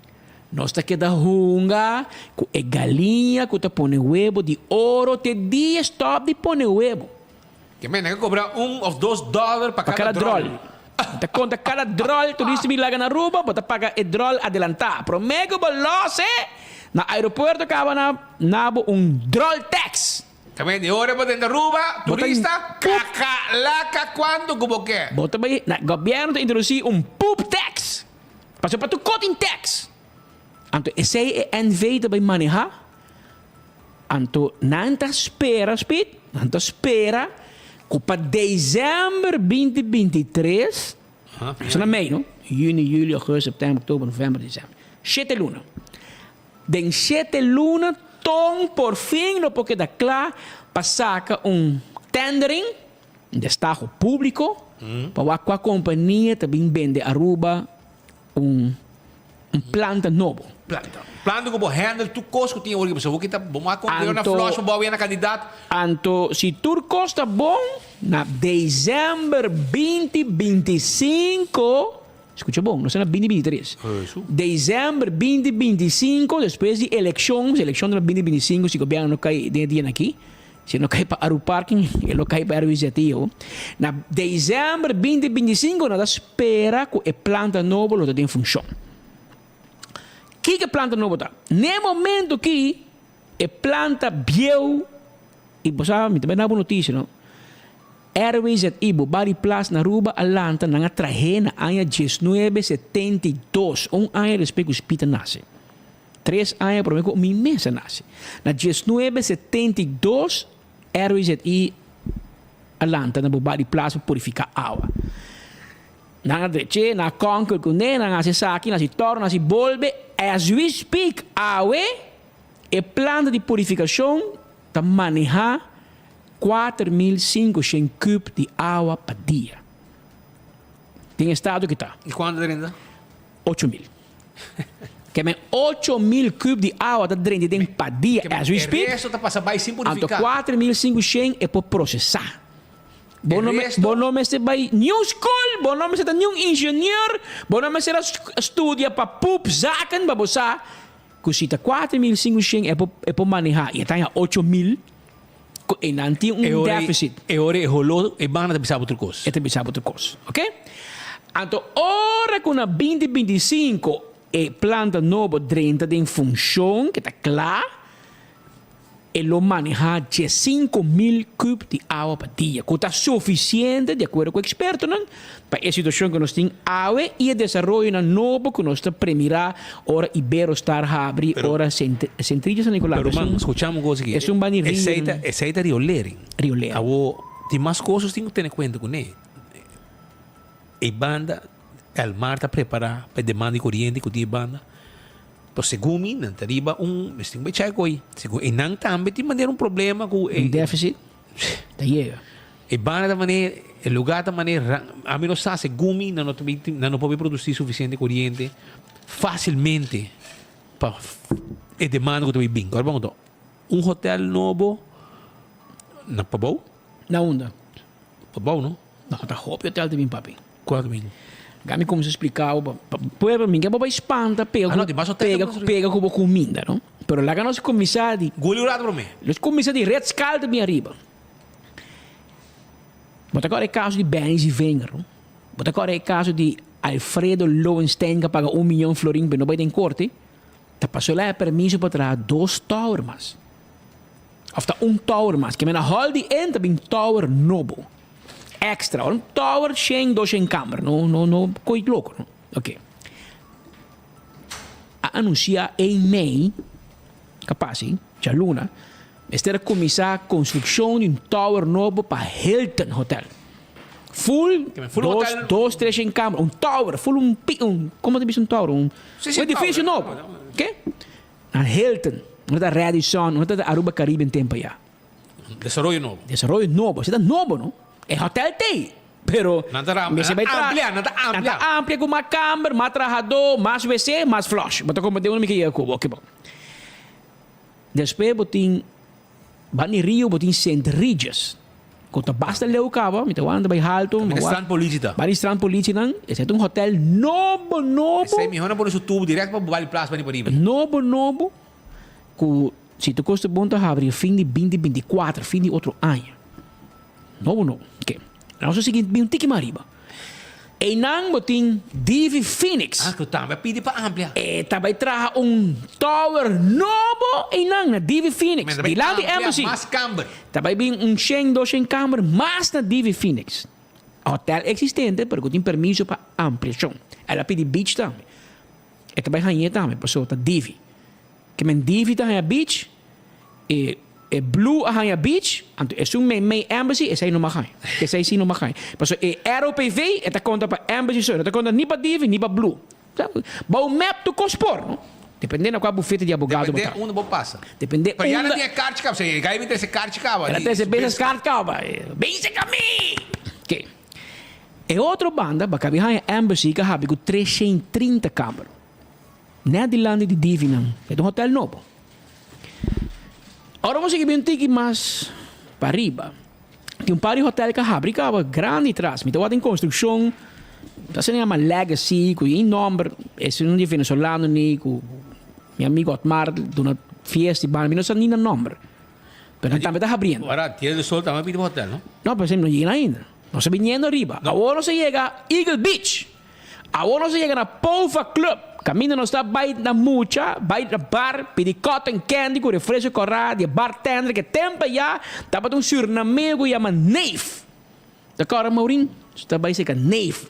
nos ta keda hunga ku e galiña ku ta pone webo di oro te dia stòp di pone webo. Ke men nan ka kobra un òf dos dòler pa kada dròl. Bo ta konta kada dròl turista bin laga na Aruba, bo ta paga e dròl adelantá. Promé ku bo lòs e na aeropuerto kaba na na bo un dròl tax. Ta ben, e ora bo den Aruba, turista, kakalaka kuantu ku bo ke. Bo ta bai, na, gobièrnu ta introdusí un poop tax. Pasobra pa tur kos tin tax. Anto esei e NV ta bai manehá. Anto nan ta spera, Speed, nan ta spera ku pa desèmber binti 23, esei na mei, no? Yüni, yüli, ougùstus, sèptèmber, òktober, novèmber, desèmber. Shete luna. Den shete luna ton por fin lo por keda kla pa saka un tendering, un destaho públiko, pa wak kua kompania ta bin bende Aruba un un planta nobo. Planta. Planta ku bo handle tur kos ku tin awor aki pasobra bo kita bo a kontreo na flush pa bo a wea na kandidat. Anto si tur kos ta bon na december 20 25 Skucha bon, nos ta na 2023. December 2025, despues di elekshon, si elekshon ta na 2025, si gobièrnu no kai den e dianan aki, si e no kai pa Aruparking, e lo kai pa RWZI. Na december 2025 nos ta spera ku e planta nobo lo ta den funshon. Kiko e planta nobo ta? Na e momento aki e planta bieu, i bo sa, mi ta bai na bo notisia no. RWZI Bobali Plas na Aruba a lanta nan a trah'é na aña diesnuebe 72, un aña despues ku Speed a nase. Tres aña promé ku mi mes a nase. Na diesnuebe 72 RWZI a lanta na Bobali Plas pa purifiká awa. Nan a drech'é, nan a kònkel kuné, nan a hasi esaki, nan a hasi tòrno, nan a hasi bolbe. As we speak, awe e planta di purifikashon ta manehá 4500 kub di awa pa dia. Den estado ki ta. I kuantu ta drenta? 8000. Ke men 8000 kub di awa ta drenta den pa dia as we speak. E resto ta pasa bai sin purifiká. Anto 4500 e por prosesá. Bo no, bo no mester bai niun skol, bo no mester ta niun ingenieur, bo no mester a studia pa poep zaken pa bo sa ku si ta 4500 e por e por manehá i e ta haña 8000. Ku einan tin un E ora ei- deficit. E ora ei holó e banda ta bisa bo tur kos. E ta bisa bo tur kos. Ok? Anto ora ku na 2025 e planta nobo drenta den funshon, ke ta kla, E lo manehá 15,000 kub di awa pa dia, ku ta sufisiente, di akuerdo ku ekspertonan, pa e situashon ku nos tin awe i e desaroyonan nobo ku nos ta premirá ora Iberostar habri, ora Centrillo San Nicolas. Pero man, skuchá un kos aki. Esun ban di rio. Esei ta, esei ta Rio Leri. Rio Leri. Awo, tin mas kos nos tin ku tene kuenta kuné. E banda, Elmar ta prepará pa e demanda di koriente ku tin e banda. Pero segun mi, nan ta riba un, mester tin un bechai ku ei. Segun ei nan tambe tin manera un problema ku e. Un deficit ta yega. E banda ta manera, e lugar ta manera, ami no sa, segun mi nan no ta bin, nan no por bin produci suficiente coriente facilmente pa e demanda ku ta bin bin. Ora bo anto, un hotel nobo na Pabou. Na unda? Pabou no? No, ta hopi hotel ta bin papi. Kua ta bin? Gami kumsa splika bo pa pueblo mi ke bo bai spanta pega Ah, no, di mas hotel pega ta bin. pega ku bo kuminda no. Pero laga nos kuminsá di Guli un rato promé. Nos kuminsá di Ritz Carlton bin ariba. Bo ta kòrda e kaso di Benny Zivinger no. Bo ta kòrda e kaso di Alfredo Lowenstein ku a paga un miyon florin pa e no bai den korte. Ta pasó el a haña permiso pa traha dos tower mas. Of ta un tower mas. Ke mena hall di en ta bin tower nobo. Extra. Ora un tower shen, doshen kamer. No, no, no koi loko no. Ok. A anuncia ein mei, kapasi, djaluna, mester a kuminsá konstrukshon di un tower nobo pa Hilton Hotel. Full, Full dos, hotel. dos, tres shen kamer. Un tower, full un pi, un, komo ta bisa un tower? Un, Sí, sí, un edifisio tower. nobo. Ok. Na Hilton, no ta Radisson, no ta Aruba Caribbean tempo ya. Desaroyo nobo. Desaroyo nobo, esei ta nobo no. E hotel t'ei, pero Nan ta mester bai tra- amplia, nan ta amplia. Nan ta amplia ku mas kamber, mas trahadó, mas wc, mas flush. Bo ta komprendé unda mi ke yega ku bo. Oke bon. Despues bo tin Bani Rio, bo tin Sint Regis. Ku ta basta leu kaba, mi ta wanta bai haltu. Kaminda strand politie ta. Bani strand politie nan, esei ta un hotel nobo nobo. Esei mihó nan pone su tubo direct pa Bali Plaza bani pariba. Nobo nobo ku si tur kos ta bon ta habri fin di binti 24, fin di otro aña. Nobo nobo. Oke. Nos a sigui bin un tiki mas ariba. Einan bo tin Divi Phoenix. Ah, ku tambe a pidi pa amplia. E ta bai traha un tower nobo einan na Divi Phoenix. Men ta bai Dilanti amplia Embassy. mas kamber. Ta bai bin un shen, dos shen kamber mas na Divi Phoenix. Hotel existente, pero ku tin permiso pa ampliashon. El a pidi beach tambe. E ta bai hañ'é tambe, pasobra ta Divi. Ke men Divi ta haña beach, e e Blue a haña beach, anto esun meimei Embassy, esei no mag haña. Esei si no mag haña. Pasobra e ROPV e ta konta pa Embassy so, e no ta konta ni pa Divi ni pa Blue. Bou mep tur kos por, no? Depende na kua bufete di abogado bo ta. Depende unda bo pasa. Depende Pero ya unda. nan tin e karchi kaba, e gai mi trese karchi kaba. El a trese business card kaba. Basic-a-me! Oké. E otro banda, bakabi haña Embassy ka habi ku 330 kamer. Net dilanti di Divinan, e ta un hotel nobo. Ora bo sigui bin un tiki mas pariba, tin un par di hotel ka habri kaba grandi tras. Mi ta wak den konstrukshon, ta asina yama Legacy, ku yin nomber, esun di venezolano ni ku mi amigo Otmar duna fiesta i banda, mi no sa ni nan nomber. Pero nan tambe ta habriendo. Ora Tierra del Sol tambe a pidi pa hotel, no? No, pero esei no yega ainda. Nos ta biniendo ariba. Awor nos a yega Eagle Beach. Awor nos a yega na Pova Club, kaminda nos ta bai na mucha, bai na bar, pidi cotton candy ku refresco kòrá di e bartender ku e tempu ayá tabata un surnameo ku yama Neef. Ta kòrda Maurin? Nos ta bai serka Neef.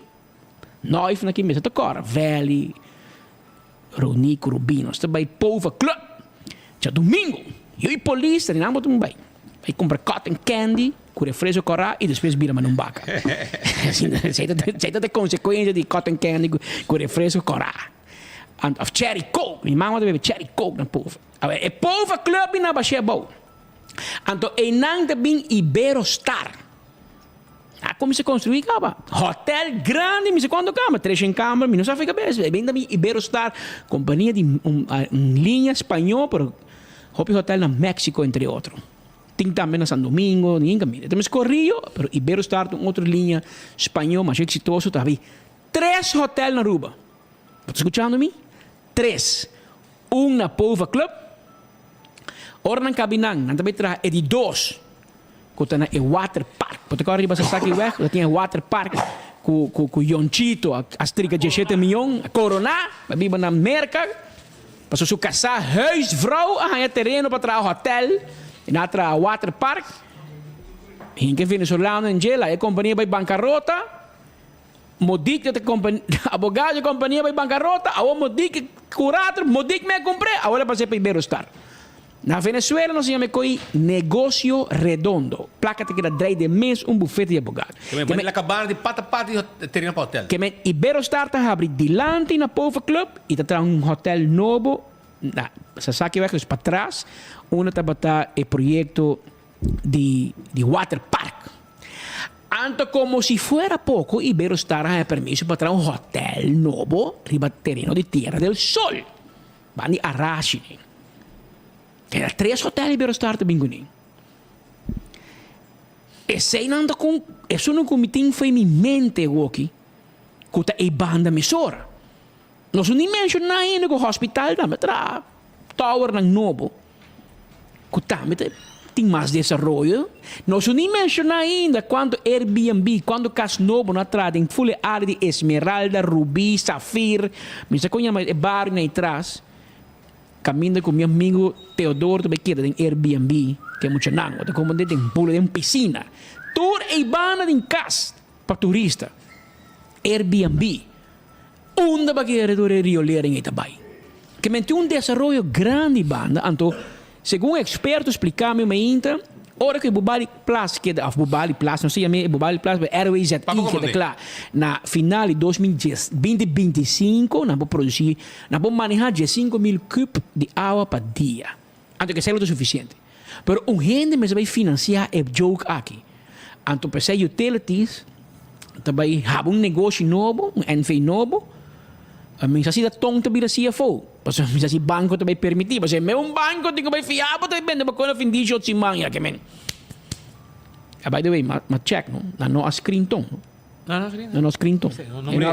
Noif na ki mesa ta kòrda? Valley, Ronico, Rubino. Nos ta bai Pova Club djadumingu. Yo i polis ta rinan bo ta bai. Bai kumpra cotton candy ku refresco kòrá i despues bira manda un baka. Esei ta e konsekuensia di cotton candy ku refresco kòrá. Òf cherry coke. Mi mama ta bebe cherry coke na Pova. Awor e Pova Club bin na bash'é abou. Anto einan ta bin Iberostar. A kuminsá konstruí kaba. Hotel grandi, mi sa kuantu kama, treshen kamber, mi no sa fika bes. E bin ta bin Iberostar, kompania di un liña spañó, pero hopi hotel na Mexico entre otro. Tin tambe na San Domingo, nin kaminda. Ta mes Corrillo, pero Iberostar ta un otro liña spañó masha eksitoso ta habí tres hotel na Aruba. Bo ta skuchando mi? Tres. Un na Pova Club. Ora nan kabi nan, nan ta bai traha e di dos. ku ta na e waterpark. Bo ta kòrda riba Sasakiweg, ta tin e waterpark ku ku ku Yonchito a a strika diesshete mion, a koroná, a biba na Merka. Pasobra su kasá huisvrouw a haña tereno pa traha hòtèl i nan a traha waterpark. Hinka e venezolano en dje, laga e kompania bai bankarota. Modik ta abogado di kompania bai bankarota, awor Modik kurator, Modik me a kumpr'é, awor el a pas'é pa Iberostar. Na Venezuela nos a yama e koi negocio redondo. Plaka ta keda drei den mes un bufete di abogado. Ke men manda la kabana di pata pata di tereno pa hotel. Ke men Iberostar ta habri dilanti na Pova Club i ta traha un hotel nobo na Sasakiweg, dus patras unda tabata e proyecto di di waterpark. Anto como si fuera poco Iberostar a haña permiso pa traha un hotel nobo riba tereno di Tierra del Sol. Ban di Arashi nen. Era tres hotel Iberostar ta bin kuné. Eseinan ta kon esun ku mi tin fo'i mi mente awoki ku ta e banda mesora. Nos no ni menshoná ainda ku hospital tambe traha towernan nobo ku tambe ta tin mas desaroyo. Nos no ni menshoná ainda kuantu Airbnb, kuantu kas nobo no a traha den ful e área di Esmeralda, Rubí, Safir, mi sa kon yama e bario nan atras, kaminda ku mi amigu Teodoro ta bai keda den Airbnb ku e muchanan. Bo ta komprendé den bula den pisina. Tur ei banda den kas pa turista. Airbnb. Unda ba kere tur e riolering ei ta bai? Ke men tin un desaroyo grandi banda, anto segun eksperto splika mi mainta, ora ku e Bubali Plas keda, òf Bubali Plas, no se yam'é Bubali Plas, pero RWZI keda kla na final di 2010, 2025, nan por produsí, nan por manehá 15,000 kub di awa pa dia. Anto esei lo ta sufisiente. Pero un hende mester bai finansiá e joke aki. Anto p'esei utilities ta bai haba un negoshi nobo, un NV nobo. Mi sa si ta ton ta bira CFO. Pasobra mi sa si banko ta bai permití. Pasobra me un banko tin ku bai fia bo ta bai bende bo kos na fin di short siman ya ke men. By the way, m'a check no, nan no a screen ton no. Nan no a screen ton.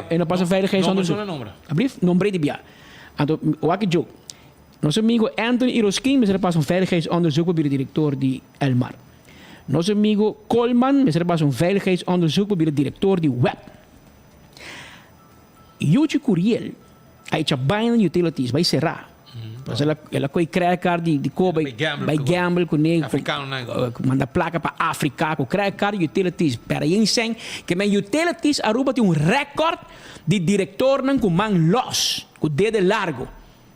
E no pasa veiligheidsonderzoek. Alsjeblieft, nombre di bia. Anto wak e joke. Nos amigo Anthony Iroskin mester a pasa un veiligheidsonderzoek pa bira director di Elmar. Nos amigo Koolman mester a pasa un veiligheidsonderzoek pa bira director di web. Yuchi Curiel a echa baina di utilities bai sera. Pasobra el a koe credit card di di koba bai gamble kuné manda plaka pa Afrika ku credit card di utilities. Pero yen sèn ke men utilities Aruba tin un record di directornan ku man los, ku dede largo.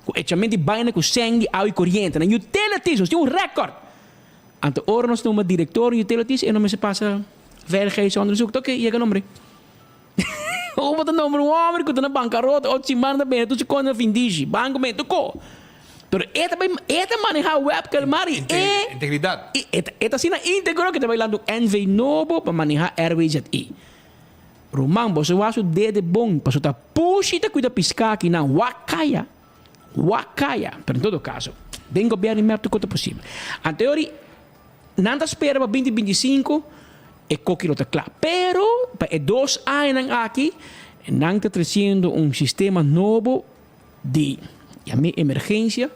Ku echamento di baina ku sèn di awa i koriente na utilities, nos tin un rèkòrt. Anto ora nos numa direktor di utilities e no mester pasa veiligheidsonderzoek. Ta oke, yega nombre. Ora bo ta nombra un hòmber ku ta na bankarota ocho siman ta bende tur su kos na findishi, banko bende tur ko. Pero e ta bai e ta manehá web Kelmar i e Integridat. E ta e ta asina íntegro ku e ta bai lanta un NV nobo pa manehá RWZI. Ruman, boso wak su dede bon, paso ta pushi ta cuida pisca aki nan, wak caya, wak caya, pero en todo caso, den gobierno di mep tur cosa ta posibel. Anteori, nan ta spera pa 2025 e koki lo ta cla, pero pa e dos añanan aki, nan ta treciendo un sistema nobo di, yam'e emergencia,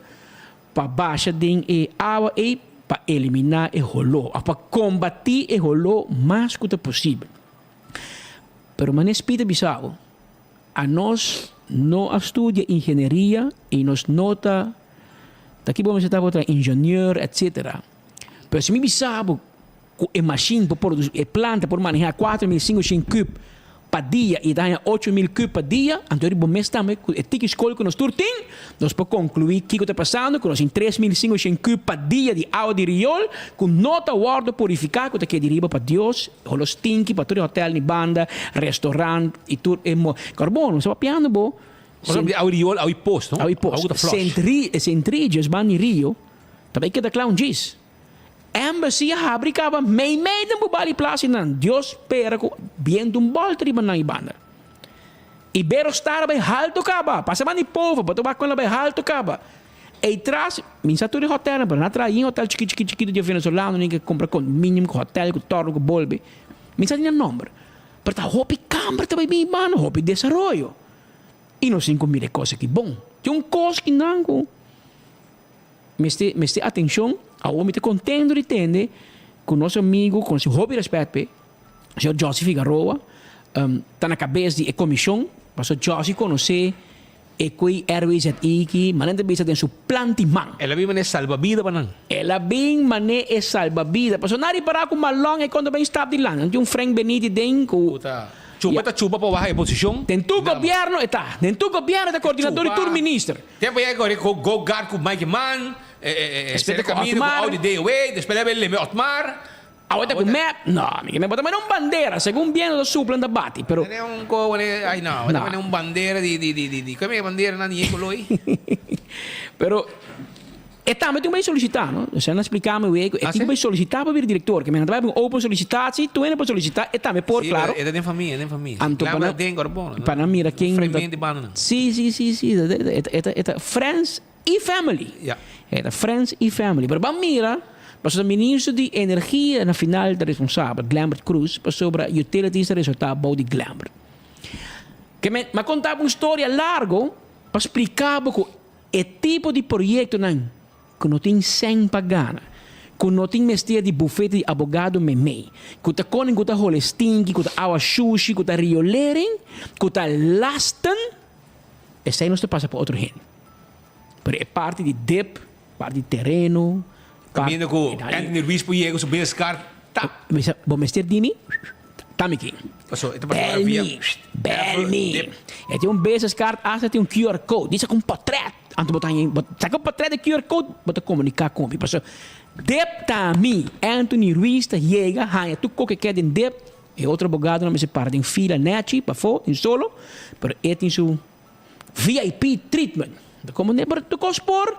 pa basha den e awa ey pa elimina e holo, of pa combati e holo mas cu ta posibel. Pero manera Speed a bisa bo, anos no a studia ingenieria y nos no ta, ta ki bo mester ta bo ta ingenieur etcetera. Pero si mi bisa bo cu e machine por produci, e planta por maneha 4500 cube pa dia y ta haña 8000 cube pa dia, anto riba bo mes tambe cu e tiki scol cu nos tur tin, Nos por conclui kico ta pasando cu nos tin 3500 cub pa dia di awa di riool cu no ta wordo purifica cu ta keda di riba pa Dios ho lo stinki pa tur e hotel ni banda, restaurant y tur e mo Carbon nos ta papiando bo Por ejemplo, di awa di riool, awa di pos, no? Awa di pos. Awa cu ta flush. Sint Regis banda di rio ta bay keda cla un djis. Embassy a habri caba meimei den Bubali Plaza y nan Dios pera cu biento un bolta riba nan y banda. Iberostar a bai haltu kaba. Pasa ban di povo, bo ta wak kon el a bai haltu kaba. Ei tras, mi sa tur e hotelnan, pero nan a traha yin hotel chikit chikit chikito di e venezolanonan ke kumpra condominium ku hotel ku torno ku bolbe. Mi sa di nan nomber. Pero ta hopi kamber ta bai bin banda, hopi desaroyo. I nos tin ku mira e kos aki bon. Tin un kos ki nan ku mester mester atenshon. Awor mi ta kontento di tende. ku nos amigu, ku nos hopi rèspèt p'e, señor Josy Figaroa, ta na kabes di e komishon, pasobra Josy konosé e kui RWZI ki manera ta bisa den su planti man. El a bin manera e salbabida pa nan. El a bin manera e salbabida. Pasobra nan a ripará ku Malon e konta bin stap di lan. Nan tin un Frank Beniti den ku. Chupa ta chupa pa baha e posishon. Den tur gobièrnu e ta. Den tur gobièrnu e ta koordinador di tur minister. Tempo ya e kore ku go guard ku Mike Eman, Despues ta ku Otmar. Audi DOW, despues el a leme Otmar. Awe ta ku mep? No, mi ke mep bo ta manda un bandera, segun bien lo supla ta bati, pero. Tene un ko wene, ay no, bo ta manda un bandera di di di di, kome e bandera nan di e koloi? Pero e tambe tin ku bai solisitá, no? Esei nan a splika mi wei ku e tin ku bai solisitá pa bira direktor, ke men nan ta bai pa un open solisitatie, tur hende por solisitá, e tambe por, klaro. Si, e ta den famia, e den famia. Anto pa nan, pa nan mira ken. Fremende banda nan. Si, si, si, si, e ta, e ta friends. I family. E ta friends i family. Pero ban mira, pasobra minister di energia na final ta responsabel, Glenbert Croes, pasobra utilities ta resulta bou di Glenbert. Ke men, m'a konta bo un storia largo pa splika bo ku e tipo di proyektonan ku no tin sèn pa gana, ku no tin mester di bufete di abogado meimei, ku ta konen ku ta hole stinki, ku ta awa shushi, ku ta riolering, ku ta lasten, Esei nos ta pasa pa otro hende. Pero e parti di dip, parti di tereno, Caminda cu Anthony Ruiz por yega cu su business card, tap. Bisa, bo mester di mi? Ta mi ki. Paso, e ta pasa Bel via mi, bel mi. Dip. E tin un business card, hasta tin un QR code. Di saca un potret. Anto bo ta haña, bo saca un potret di QR code, bo ta comunica cu mi. Paso, dip ta mi. Anthony Ruiz ta yega, haña tur koke ke den dip. E otro abogadonan mester para den fila nechi pafó den solo, pero e tin su VIP treatment. Bo ta komprendé? Pero tur kos por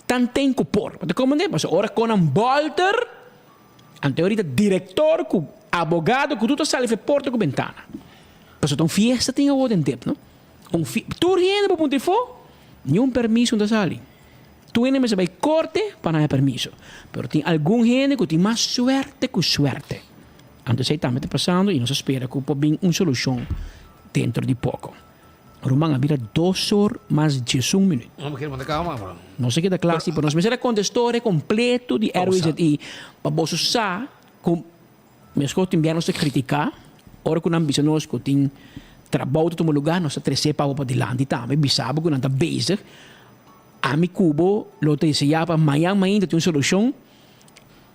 tanten ku por. Bo ta komprendé? Pasobra ora konan bòlter, anto ahorita direktor ku abogado ku tur ta sali for e porta ku bentana. Pasobra ta un fiesta tin awor den dip, no? Un fi, tur hende por puntra afó, niun permiso no ta sali. Tur hende mester bai korte pa nan haña permiso. Pero tin algun hende ku tin mas suerte ku suerte. Anto esei tambe ta pasando i nos a spera ku por bin un solushon dentro di poko. Ruman a bira dos or mas diesun minüt. Nos a keda kla si, pero nos mester a konta e storia kompleto di RWZI pa boso sa ku meskos tin bia nos ta kritiká ora ku nan bisa nos ku tin trabou ta tuma lugá nos ta tres'é pa bo padilanti tambe bisa bo ku nan ta bezig. Ami ku bo lo ta deseá pa mañan mainta tin un solushon.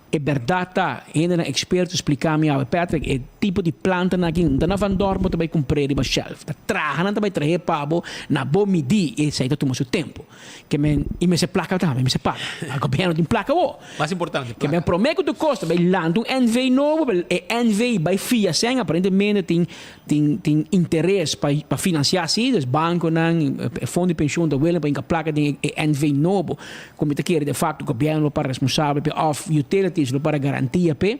E bèrdat ta, hendenan eksperto splika mi awe, Patrick, e tipo di plantanan aki no ta na Van Dorp bo ta bai kumpr'é riba shelf. Ta traha nan ta bai trah'é pa bo na bo midí i esei ta tuma su tempu. Ke men, i mester plaka tambe, mester paga. A gobièrnu tin plaka awor. Mas importante, Ke men plaka. promé ku tur kos ta bai lanta un NV nobo, e NV bai fia sèn, aparentemente tin Tin tin interes pa pa finansiá si, dus bankonan, e fondo di penshun ta willing pa hinka plaka den e NV nobo, ku mi ta kere de fakto gobièrnu lo para responsabel p'e òf utilities lo para garantia p'e.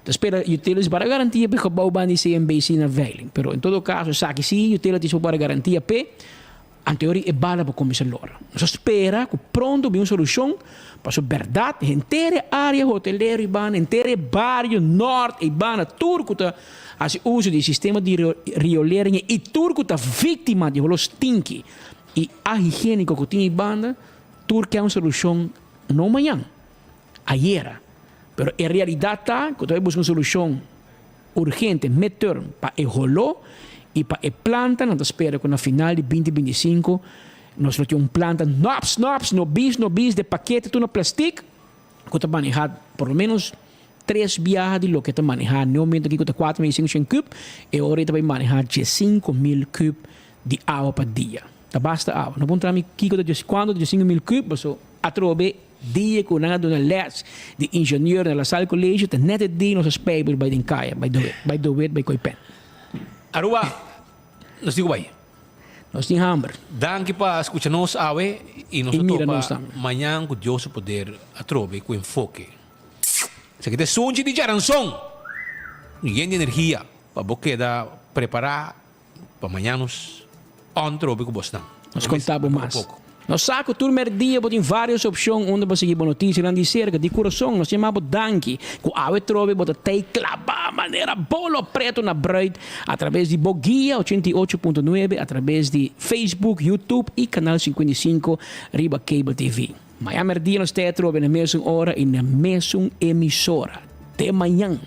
Ta spera utilities para garantia p'e gebou ban di CMBC na veiling. Pero en todo kaso esaki si utilities por para garantia p'e. Anteori e bala por kuminsá lora. Nos a spera ku pronto bin un solushon pasobra bèrdat henter e área hotelero ei banda, henter e bario nòrt ei banda, tur ku ta hasi uso di e sistema di riolering i tur ku ta víktima di holo stinki i ahigiéniko ku tin ei banda, tur ke un solushon no mañan, ayera. Pero e realidat ta ku ta bai buska un solushon. Urgente midterm pa e holó i pa e planta nan ta spera ku na final di binti 25 nos lo tin un planta nòps nòps no bis no bis de pakete tur na plastik ku ta manehá por lo menos tres biaha di loke ta manehá ne momento aki ku ta 4500 kub e ora ei ta bai manehá 15000 kub di awa pa dia ta basta awa no puntra mi kiko ta kuantu ta 15000 kub paso atrobe Dia ku nan a duna les di ingenieur na La Salle College ta net e dia nos a spijbel bai den kaya, bai de bai de wit, bai koi pen. Aruba, nos tin ku bai. Nos tin hamber. Danki pa skucha nos awe i nos I ta mira topa nos tambe. mañan ku Dios su poder atrobe ku enfoke. Esaki ta e sunchi di djaranson yen di energia pa bo keda prepará Pa mañan nos on trobe ku bosnan. Nos konta bo mas. Nos sa ku tur merdia bo tin vários opshon unda bo sigui bo notisianan di serka. Di kurason nos yama bo danki ku awe trobe bo ta tei klabá manera bolo pretu na bruid atraves di bo guia 88.9 atraves di Facebook, YouTube i Kanal 55 riba Cable TV. Mañan merdia nos tei atrobe na mesun ora i na mesun emisora. Te mañan.